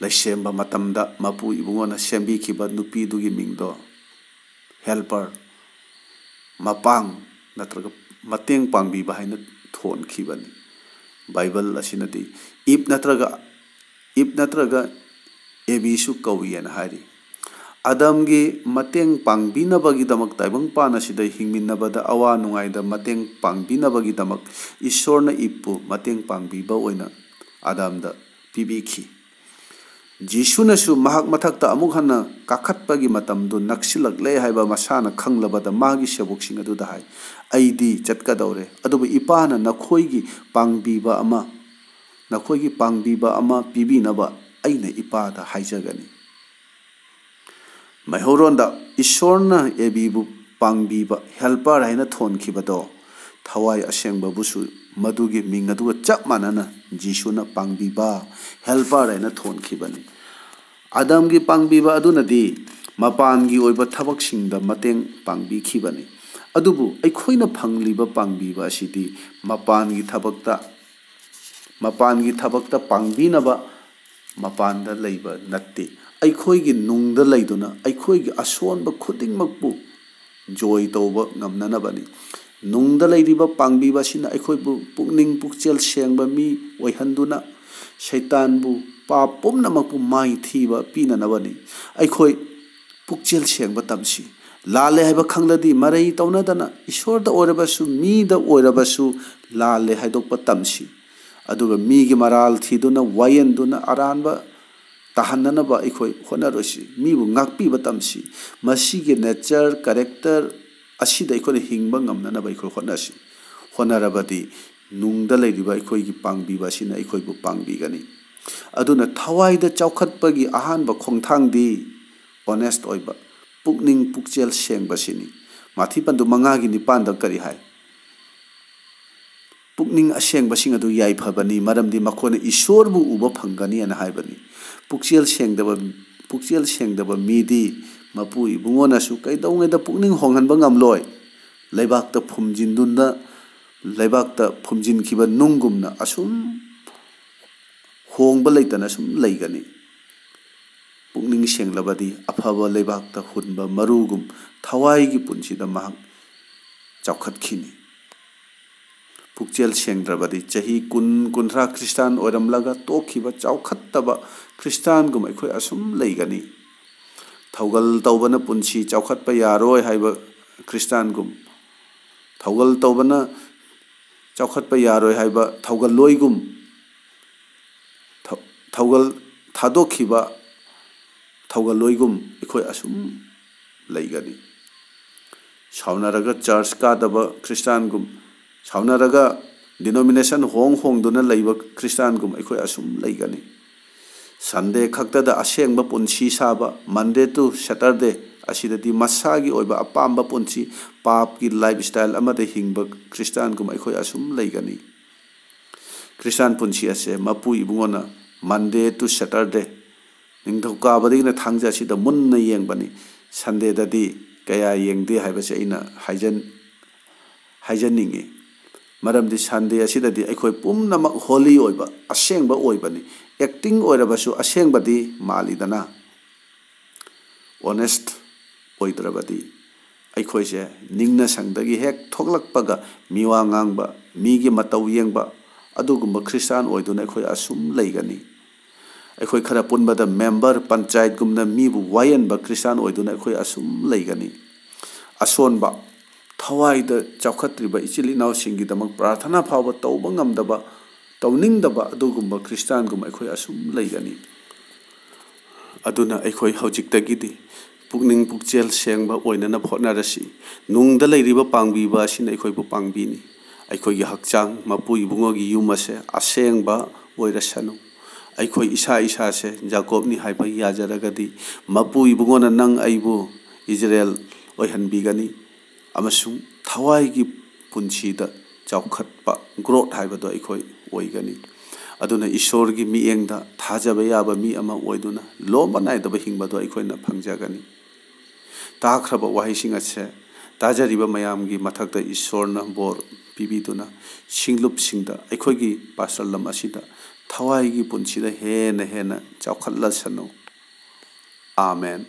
ꯂꯩꯁꯦꯝꯕ ꯃꯇꯝꯗ ꯃꯄꯨ ꯏꯕꯨꯡꯉꯣꯅ ꯁꯦꯝꯕꯤꯈꯤꯕ ꯅꯨꯄꯤꯗꯨꯒꯤ ꯃꯤꯡꯗꯣ helper, ꯃꯄꯥꯡ ꯅꯠꯇ꯭ꯔꯒ ꯃꯇꯦꯡ ꯄꯥꯡꯕꯤꯕ ꯍꯥꯏꯅ ꯊꯣꯟꯈꯤꯕꯅꯤ꯫ ꯕꯥꯏꯕꯜ ꯑꯁꯤꯅꯗꯤ ꯏꯞ ꯅꯠꯇ꯭ꯔꯒ, ꯏꯞ ꯅꯠꯇ꯭ꯔꯒ ꯑꯦꯕꯤꯁꯨ ꯀꯧꯏ ꯍꯥꯏꯅ ꯍꯥꯏꯔꯤ꯫ ꯑꯗꯝꯒꯤ ꯃꯇꯦꯡ ꯄꯥꯡꯕꯤꯅꯕꯒꯤꯗꯃꯛ, ꯇꯥꯏꯕꯪꯄꯥꯟ ꯑꯁꯤꯗ ꯍꯤꯡꯃꯤꯟꯅꯕꯗ ꯑꯋꯥ ꯅꯨꯡꯉꯥꯏꯗ ꯃꯇꯦꯡ ꯄꯥꯡꯕꯤꯅꯕꯒꯤꯗꯃꯛ ꯏꯁꯣꯔꯅ ꯏꯞꯄꯨ ꯃꯇꯦꯡ ꯄꯥꯡꯕꯤꯕ ꯑꯣꯏꯅ ꯑꯗꯝꯗ ꯄꯤꯕꯤꯈꯤ꯫ ꯖꯤꯁꯨꯅꯁꯨ ꯃꯍꯥꯛ ꯃꯊꯛꯇ ꯑꯃꯨꯛ ꯍꯟꯅ ꯀꯥꯈꯠꯄꯒꯤ ꯃꯇꯝꯗꯨ ꯅꯛꯁꯤꯜꯂꯛꯂꯦ ꯍꯥꯏꯕ ꯃꯁꯥꯅ ꯈꯪꯂꯕꯗ ꯃꯥꯒꯤ ꯁꯦꯕꯣꯛꯁꯤꯡ ꯑꯗꯨꯗ ꯍꯥꯏ, "ꯑꯩꯗꯤ ꯆꯠꯀꯗꯧꯔꯦ, ꯑꯗꯨꯕꯨ ꯏꯄꯥꯅ ꯅꯈꯣꯏꯒꯤ ꯄꯥꯡꯕꯤꯕ ꯑꯃ, ꯅꯈꯣꯏꯒꯤ ꯄꯥꯡꯕꯤꯕ ꯑꯃ ꯄꯤꯕꯤꯅꯕ ꯑꯩꯅ ꯏꯄꯥꯗ ꯍꯥꯏꯖꯒꯅꯤ"꯫ ꯃꯩꯍꯧꯔꯣꯟꯗ ꯏꯁꯣꯔꯅ ꯑꯦꯕꯤꯕꯨ ꯄꯥꯡꯕꯤꯕ helper ꯍꯥꯏꯅ ꯊꯣꯟꯈꯤꯕꯗꯣ, ꯊꯋꯥꯏ ꯑꯁꯦꯡꯕꯕꯨꯁꯨ ꯃꯗꯨꯒꯤ ꯃꯤꯡ ꯑꯗꯨꯒ ꯆꯞ ꯃꯥꯟꯅꯅ ꯖꯤꯁꯨꯅ ꯄꯥꯡꯕꯤꯕ helper ꯍꯥꯏꯅ ꯊꯣꯟꯈꯤꯕꯅꯤ꯫ ꯑꯗꯝꯒꯤ ꯄꯥꯡꯕꯤꯕ ꯑꯗꯨꯅꯗꯤ ꯃꯄꯥꯟꯒꯤ ꯑꯣꯏꯕ ꯊꯕꯛꯁꯤꯡꯗ ꯃꯇꯦꯡ ꯄꯥꯡꯕꯤꯈꯤꯕꯅꯤ꯫ ꯑꯗꯨꯕꯨ ꯑꯩꯈꯣꯏꯅ ꯐꯪꯂꯤꯕ ꯄꯥꯡꯕꯤꯕ ꯑꯁꯤꯗꯤ ꯃꯄꯥꯟꯒꯤ ꯊꯕꯛꯇ, ꯃꯄꯥꯟꯒꯤ ꯊꯕꯛꯇ ꯄꯥꯡꯕꯤꯅꯕ ꯃꯄꯥꯟꯗ ꯂꯩꯕ ꯅꯠꯇꯦ꯫ ꯑꯩꯈꯣꯏꯒꯤ ꯅꯨꯡꯗ ꯂꯩꯗꯨꯅ ꯑꯩꯈꯣꯏꯒꯤ ꯑꯁꯣꯟꯕ ꯈꯨꯗꯤꯡꯃꯛꯄꯨ joy ꯇꯧꯕ ꯉꯝꯅꯅꯕꯅꯤ꯫ ꯅꯨꯡꯗ ꯂꯩꯔꯤꯕ ꯄꯥꯡꯕꯤꯕ ꯑꯁꯤꯅ ꯑꯩꯈꯣꯏꯕꯨ ꯄꯨꯛꯅꯤꯡ ꯄꯨꯛꯆꯦꯜ ꯁꯦꯡꯕ ꯃꯤ ꯑꯣꯏꯍꯟꯗꯨꯅ ꯁꯩꯇꯥꯟꯕꯨ, ꯄꯥꯞ ꯄꯨꯝꯅꯃꯛꯄꯨ ꯃꯥꯏꯊꯤꯕ ꯄꯤꯅꯅꯕꯅꯤ꯫ ꯑꯩꯈꯣꯏ ꯄꯨꯛꯆꯦꯜ ꯁꯦꯡꯕ ꯇꯝꯁꯤ꯫ ꯂꯥꯜꯂꯦ ꯍꯥꯏꯕ ꯈꯪꯂꯗꯤ ꯃꯔꯩ ꯇꯧꯅꯗꯅ ꯏꯁꯣꯔꯗ ꯑꯣꯏꯔꯕꯁꯨ ꯃꯤꯗ ꯑꯣꯏꯔꯕꯁꯨ ꯂꯥꯜꯂꯦ ꯍꯥꯏꯗꯣꯛꯄ ꯇꯝꯁꯤ꯫ ꯑꯗꯨꯒ ꯃꯤꯒꯤ ꯃꯔꯥꯜ ꯊꯤꯗꯨꯅ ꯋꯥꯌꯦꯟꯗꯨꯅ ꯑꯔꯥꯟꯕ ꯇꯥꯍꯟꯅꯅꯕ ꯑꯩꯈꯣꯏ ꯍꯣꯠꯅꯔꯣꯏꯁꯤ꯫ ꯃꯤꯕꯨ ꯉꯥꯛꯄꯤꯕ ꯇꯝꯁꯤ꯫ ꯃꯁꯤꯒꯤ ꯅꯦꯆꯔ, ꯀꯦꯔꯦꯛꯇꯔ ꯑꯁꯤꯗ ꯑꯩꯈꯣꯏꯅ ꯍꯤꯡꯕ ꯉꯝꯅꯅꯕ ꯑꯩꯈꯣꯏ ꯍꯣꯠꯅꯁꯤ꯫ ꯍꯣꯠꯅꯔꯕꯗꯤ ꯅꯨꯡꯗ ꯂꯩꯔꯤꯕ ꯑꯩꯈꯣꯏꯒꯤ ꯄꯥꯡꯕꯤꯕ ꯑꯁꯤꯅ ꯑꯩꯈꯣꯏꯕꯨ ꯄꯥꯡꯕꯤꯒꯅꯤ꯫ ꯑꯗꯨꯅ ꯊꯋꯥꯏꯗ ꯆꯥꯎꯈꯠꯄꯒꯤ ꯑꯍꯥꯟꯕ ꯈꯣꯡꯊꯥꯡꯗꯤ ꯑꯣꯅꯦꯁ ꯑꯣꯏꯕ, ꯄꯨꯛꯅꯤꯡ ꯄꯨꯛꯆꯦꯜ ꯁꯦꯡꯕꯁꯤꯅꯤ꯫ ꯃꯥꯊꯤ ꯄꯟꯗꯨ ꯃꯉꯥꯒꯤ ꯅꯤꯄꯥꯟꯗ ꯀꯔꯤ ꯍꯥꯏ? "ꯄꯨꯛꯅꯤꯡ ꯑꯁꯦꯡꯕꯁꯤꯡ ꯑꯗꯨ ꯌꯥꯏꯐꯕꯅꯤ, ꯃꯔꯝꯗꯤ ꯃꯈꯣꯏꯅ ꯏꯁꯣꯔꯕꯨ ꯎꯕ ꯐꯪꯒꯅꯤ" ꯍꯥꯏꯅ ꯍꯥꯏꯕꯅꯤ꯫ ꯄꯨꯛꯆꯦꯜ ꯁꯦꯡꯗꯕ, ꯄꯨꯛꯆꯦꯜ ꯁꯦꯡꯗꯕ ꯃꯤꯗꯤ ꯃꯄꯨ ꯏꯕꯨꯡꯉꯣꯅꯁꯨ ꯀꯩꯗꯧꯉꯩꯗ ꯄꯨꯛꯅꯤꯡ ꯍꯣꯡꯍꯟꯕ ꯉꯝꯂꯣꯏ꯫ ꯂꯩꯕꯥꯛꯇ ꯐꯨꯝꯖꯤꯟꯗꯨꯅ, ꯂꯩꯕꯥꯛꯇ ꯐꯨꯝꯖꯤꯟꯈꯤꯕ ꯅꯨꯡꯒꯨꯝꯅ ꯑꯁꯨꯝ ꯍꯣꯡꯕ ꯂꯩꯇꯅ ꯁꯨꯝ ꯂꯩꯒꯅꯤ꯫ ꯄꯨꯛꯅꯤꯡ ꯁꯦꯡꯂꯕꯗꯤ ꯑꯐꯕ ꯂꯩꯕꯥꯛꯇ ꯍꯨꯟꯕ ꯃꯔꯨꯒꯨꯝ ꯊꯋꯥꯏꯒꯤ ꯄꯨꯟꯁꯤꯗ ꯃꯍꯥꯛ ꯆꯥꯎꯈꯠꯈꯤꯅꯤ꯫ ꯄꯨꯛꯆꯦꯜ ꯁꯦꯡꯗ꯭ꯔꯕꯗꯤ ꯆꯍꯤ ꯀꯨꯟ, ꯀꯨꯟꯊ꯭ꯔꯥ ꯈ꯭ꯔꯤꯁꯇꯥꯟ ꯑꯣꯏꯔꯝꯂꯒ ꯇꯣꯛꯈꯤꯕ ꯆꯥꯎꯈꯠꯇꯕ ꯈ꯭ꯔꯤꯁꯇꯥꯟꯒꯨꯝ ꯑꯩꯈꯣꯏ ꯑꯁꯨꯝ ꯂꯩꯒꯅꯤ꯫ ꯊꯧꯒꯜ ꯇꯧꯕꯅ ꯄꯨꯟꯁꯤ ꯆꯥꯎꯈꯠꯄ ꯌꯥꯔꯣꯏ ꯍꯥꯏꯕ ꯈ꯭ꯔꯤꯁꯇꯥꯟꯒꯨꯝ, ꯊꯧꯒꯜ ꯇꯧꯕꯅ ꯆꯥꯎꯈꯠꯄ ꯌꯥꯔꯣꯏ ꯍꯥꯏꯕ ꯊꯧꯒꯜꯂꯣꯏꯒꯨꯝ, ꯊꯧ-, ꯊꯧꯒꯜ ꯊꯥꯗꯣꯛꯈꯤꯕ ꯊꯧꯒꯜꯂꯣꯏꯒꯨꯝ ꯑꯩꯈꯣꯏ ꯑꯁꯨꯝ ꯂꯩꯒꯅꯤ꯫ ꯁꯥꯎꯅꯔꯒ ꯆꯔꯆ ꯀꯥꯗꯕ ꯈ꯭ꯔꯤꯁꯇꯥꯟꯒꯨꯝ, ꯁꯥꯎꯅꯔꯒ denomination ꯍꯣꯡ ꯍꯣꯡꯗꯨꯅ ꯂꯩꯕ ꯈ꯭ꯔꯤꯁꯇꯥꯟꯒꯨꯝ ꯑꯩꯈꯣꯏ ꯑꯁꯨꯝ ꯂꯩꯒꯅꯤ꯫ ꯁꯟꯗꯦ ꯈꯛꯇꯗ ꯑꯁꯦꯡꯕ ꯄꯨꯟꯁꯤ ꯁꯥꯕ, Monday to Saturday, ꯑꯁꯤꯗꯗꯤ ꯃꯁꯥꯒꯤ ꯑꯣꯏꯕ ꯑꯄꯥꯝꯕ ꯄꯨꯟꯁꯤ, ꯄꯥꯞꯀꯤ lifestyle ꯑꯃꯗ ꯍꯤꯡꯕ ꯈ꯭ꯔꯤꯁꯇꯥꯟꯒꯨꯝ ꯑꯩꯈꯣꯏ ꯑꯁꯨꯝ ꯂꯩꯒꯅꯤ꯫ ꯈ꯭ꯔꯤꯁꯇꯥꯟ ꯄꯨꯟꯁꯤ ꯑꯁꯦ ꯃꯄꯨ ꯏꯕꯨꯡꯉꯣꯅ Monday to Saturday, ꯅꯤꯡꯊꯧꯀꯥꯕꯗꯒꯤꯅ ꯊꯥꯡꯖ ꯑꯁꯤꯗ ꯃꯨꯟꯅ ꯌꯦꯡꯕꯅꯤ꯫ ꯁꯟꯗꯦꯗꯗꯤ ꯀꯌꯥ ꯌꯦꯡꯗꯦ ꯍꯥꯏꯕꯁꯦ ꯑꯩꯅ ꯍꯥꯏꯖꯟ-, ꯍꯥꯏꯖꯅꯤꯡꯉꯤ꯫ ꯃꯔꯝꯗꯤ ꯁꯟꯗꯦ ꯑꯁꯤꯗꯗꯤ ꯑꯩꯈꯣꯏ ꯄꯨꯝꯅꯃꯛ holy ꯑꯣꯏꯕ, ꯑꯁꯦꯡꯕ ꯑꯣꯏꯕꯅꯤ꯫ Acting ꯑꯣꯏꯔꯕꯁꯨ ꯑꯁꯦꯡꯕꯗꯤ ꯃꯥꯜꯂꯤꯗꯅ꯫ Honest ꯑꯣꯏꯗ꯭ꯔꯕꯗꯤ ꯑꯩꯈꯣꯏꯁꯦ ꯅꯤꯡꯅ ꯁꯪꯗꯒꯤ ꯍꯦꯛ ꯊꯣꯛꯂꯛꯄꯒ ꯃꯤꯋꯥ ꯉꯥꯡꯕ, ꯃꯤꯒꯤ ꯃꯇꯧ ꯌꯦꯡꯕ, ꯑꯗꯨꯒꯨꯝꯕ ꯈ꯭ꯔꯤꯁꯇꯥꯟ ꯑꯣꯏꯗꯨꯅ ꯑꯩꯈꯣꯏ ꯑꯁꯨꯝ ꯂꯩꯒꯅꯤ꯫ ꯑꯩꯈꯣꯏ ꯈꯔ ꯄꯨꯟꯕꯗ ꯃꯦꯝꯕꯔ, ꯄꯟꯆꯥꯌꯠꯒꯨꯝꯅ ꯃꯤꯕꯨ ꯋꯥꯌꯦꯟꯕ ꯈ꯭ꯔꯤꯁꯇꯥꯟ ꯑꯣꯏꯗꯨꯅ ꯑꯩꯈꯣꯏ ꯑꯁꯨꯝ ꯂꯩꯒꯅꯤ꯫ ꯑꯁꯣꯟꯕ, ꯊꯋꯥꯏꯗ ꯆꯥꯎꯈꯠꯇ꯭ꯔꯤꯕ ꯏꯆꯤꯜ ꯏꯅꯥꯎꯁꯤꯡꯒꯤꯗꯃꯛ ꯄ꯭ꯔꯥꯔꯊꯅꯥ ꯐꯥꯎꯕ ꯇꯧꯕ ꯉꯝꯗꯕ, ꯇꯧꯅꯤꯡꯗꯕ ꯑꯗꯨꯒꯨꯝꯕ ꯈ꯭ꯔꯤꯁꯇꯥꯟꯒꯨꯝꯕ ꯑꯩꯈꯣꯏ ꯑꯁꯨꯝ ꯂꯩꯒꯅꯤ꯫ ꯑꯗꯨꯅ ꯑꯩꯈꯣꯏ ꯍꯧꯖꯤꯛꯇꯒꯤꯗꯤ ꯄꯨꯛꯅꯤꯡ ꯄꯨꯛꯆꯦꯜ ꯁꯦꯡꯕ ꯑꯣꯏꯅꯅꯕ ꯍꯣꯠꯅꯔꯁꯤ꯫ ꯅꯨꯡꯗ ꯂꯩꯔꯤꯕ ꯄꯥꯡꯕꯤꯕ ꯑꯁꯤꯅ ꯑꯩꯈꯣꯏꯕꯨ ꯄꯥꯡꯕꯤꯅꯤ꯫ ꯑꯩꯈꯣꯏꯒꯤ ꯍꯛꯆꯥꯡ ꯃꯄꯨ ꯏꯕꯨꯡꯉꯣꯒꯤ ꯌꯨꯝ ꯑꯁꯦ ꯑꯁꯦꯡꯕ ꯑꯣꯏꯔꯁꯅꯨ꯫ ꯑꯩꯈꯣꯏ ꯏꯁꯥ ꯏꯁꯥꯁꯦ ꯖꯥꯀꯣꯕꯅꯤ ꯍꯥꯏꯕ ꯌꯥꯖꯔꯒꯗꯤ, ꯃꯄꯨ ꯏꯕꯨꯡꯉꯣꯅ ꯅꯪ ꯑꯩꯕꯨ ꯏꯖꯔꯦꯜ ꯑꯣꯏꯍꯟꯕꯤꯒꯅꯤ꯫ ꯑꯃꯁꯨꯡ ꯊꯋꯥꯏꯒꯤ ꯄꯨꯟꯁꯤꯗ ꯆꯥꯎꯈꯠꯄ, ꯒ꯭ꯔꯣꯠ ꯍꯥꯏꯕꯗꯣ ꯑꯩꯈꯣꯏ ꯑꯣꯏꯒꯅꯤ꯫ ꯑꯗꯨꯅ ꯏꯁꯣꯔꯒꯤ ꯃꯤꯠꯌꯦꯡꯗ ꯊꯥꯖꯕ ꯌꯥꯕ ꯃꯤ ꯑꯃ ꯑꯣꯏꯗꯨꯅ ꯂꯣꯝꯕ ꯅꯥꯏꯗꯕ ꯍꯤꯡꯕꯗꯣ ꯑꯩꯈꯣꯏꯅ ꯐꯪꯖꯒꯅꯤ꯫ ꯇꯥꯈ꯭ꯔꯕ ꯋꯥꯍꯩꯁꯤꯡ ꯑꯁꯦ ꯇꯥꯖꯔꯤꯕ ꯃꯌꯥꯝꯒꯤ ꯃꯊꯛꯇ ꯏꯁꯣꯔꯅ ꯕꯣꯔ ꯄꯤꯕꯤꯗꯨꯅ, ꯁꯤꯡꯂꯨꯞꯁꯤꯡꯗ ꯑꯩꯈꯣꯏꯒꯤ ꯄꯥꯁꯇꯔ ꯂꯝ ꯑꯁꯤꯗ ꯊꯋꯥꯏꯒꯤ ꯄꯨꯟꯁꯤꯗ ꯍꯦꯟꯅ ꯍꯦꯟꯅ ꯆꯥꯎꯈꯠꯂꯁꯅꯨ꯫ ꯑꯥꯃꯦꯟ꯫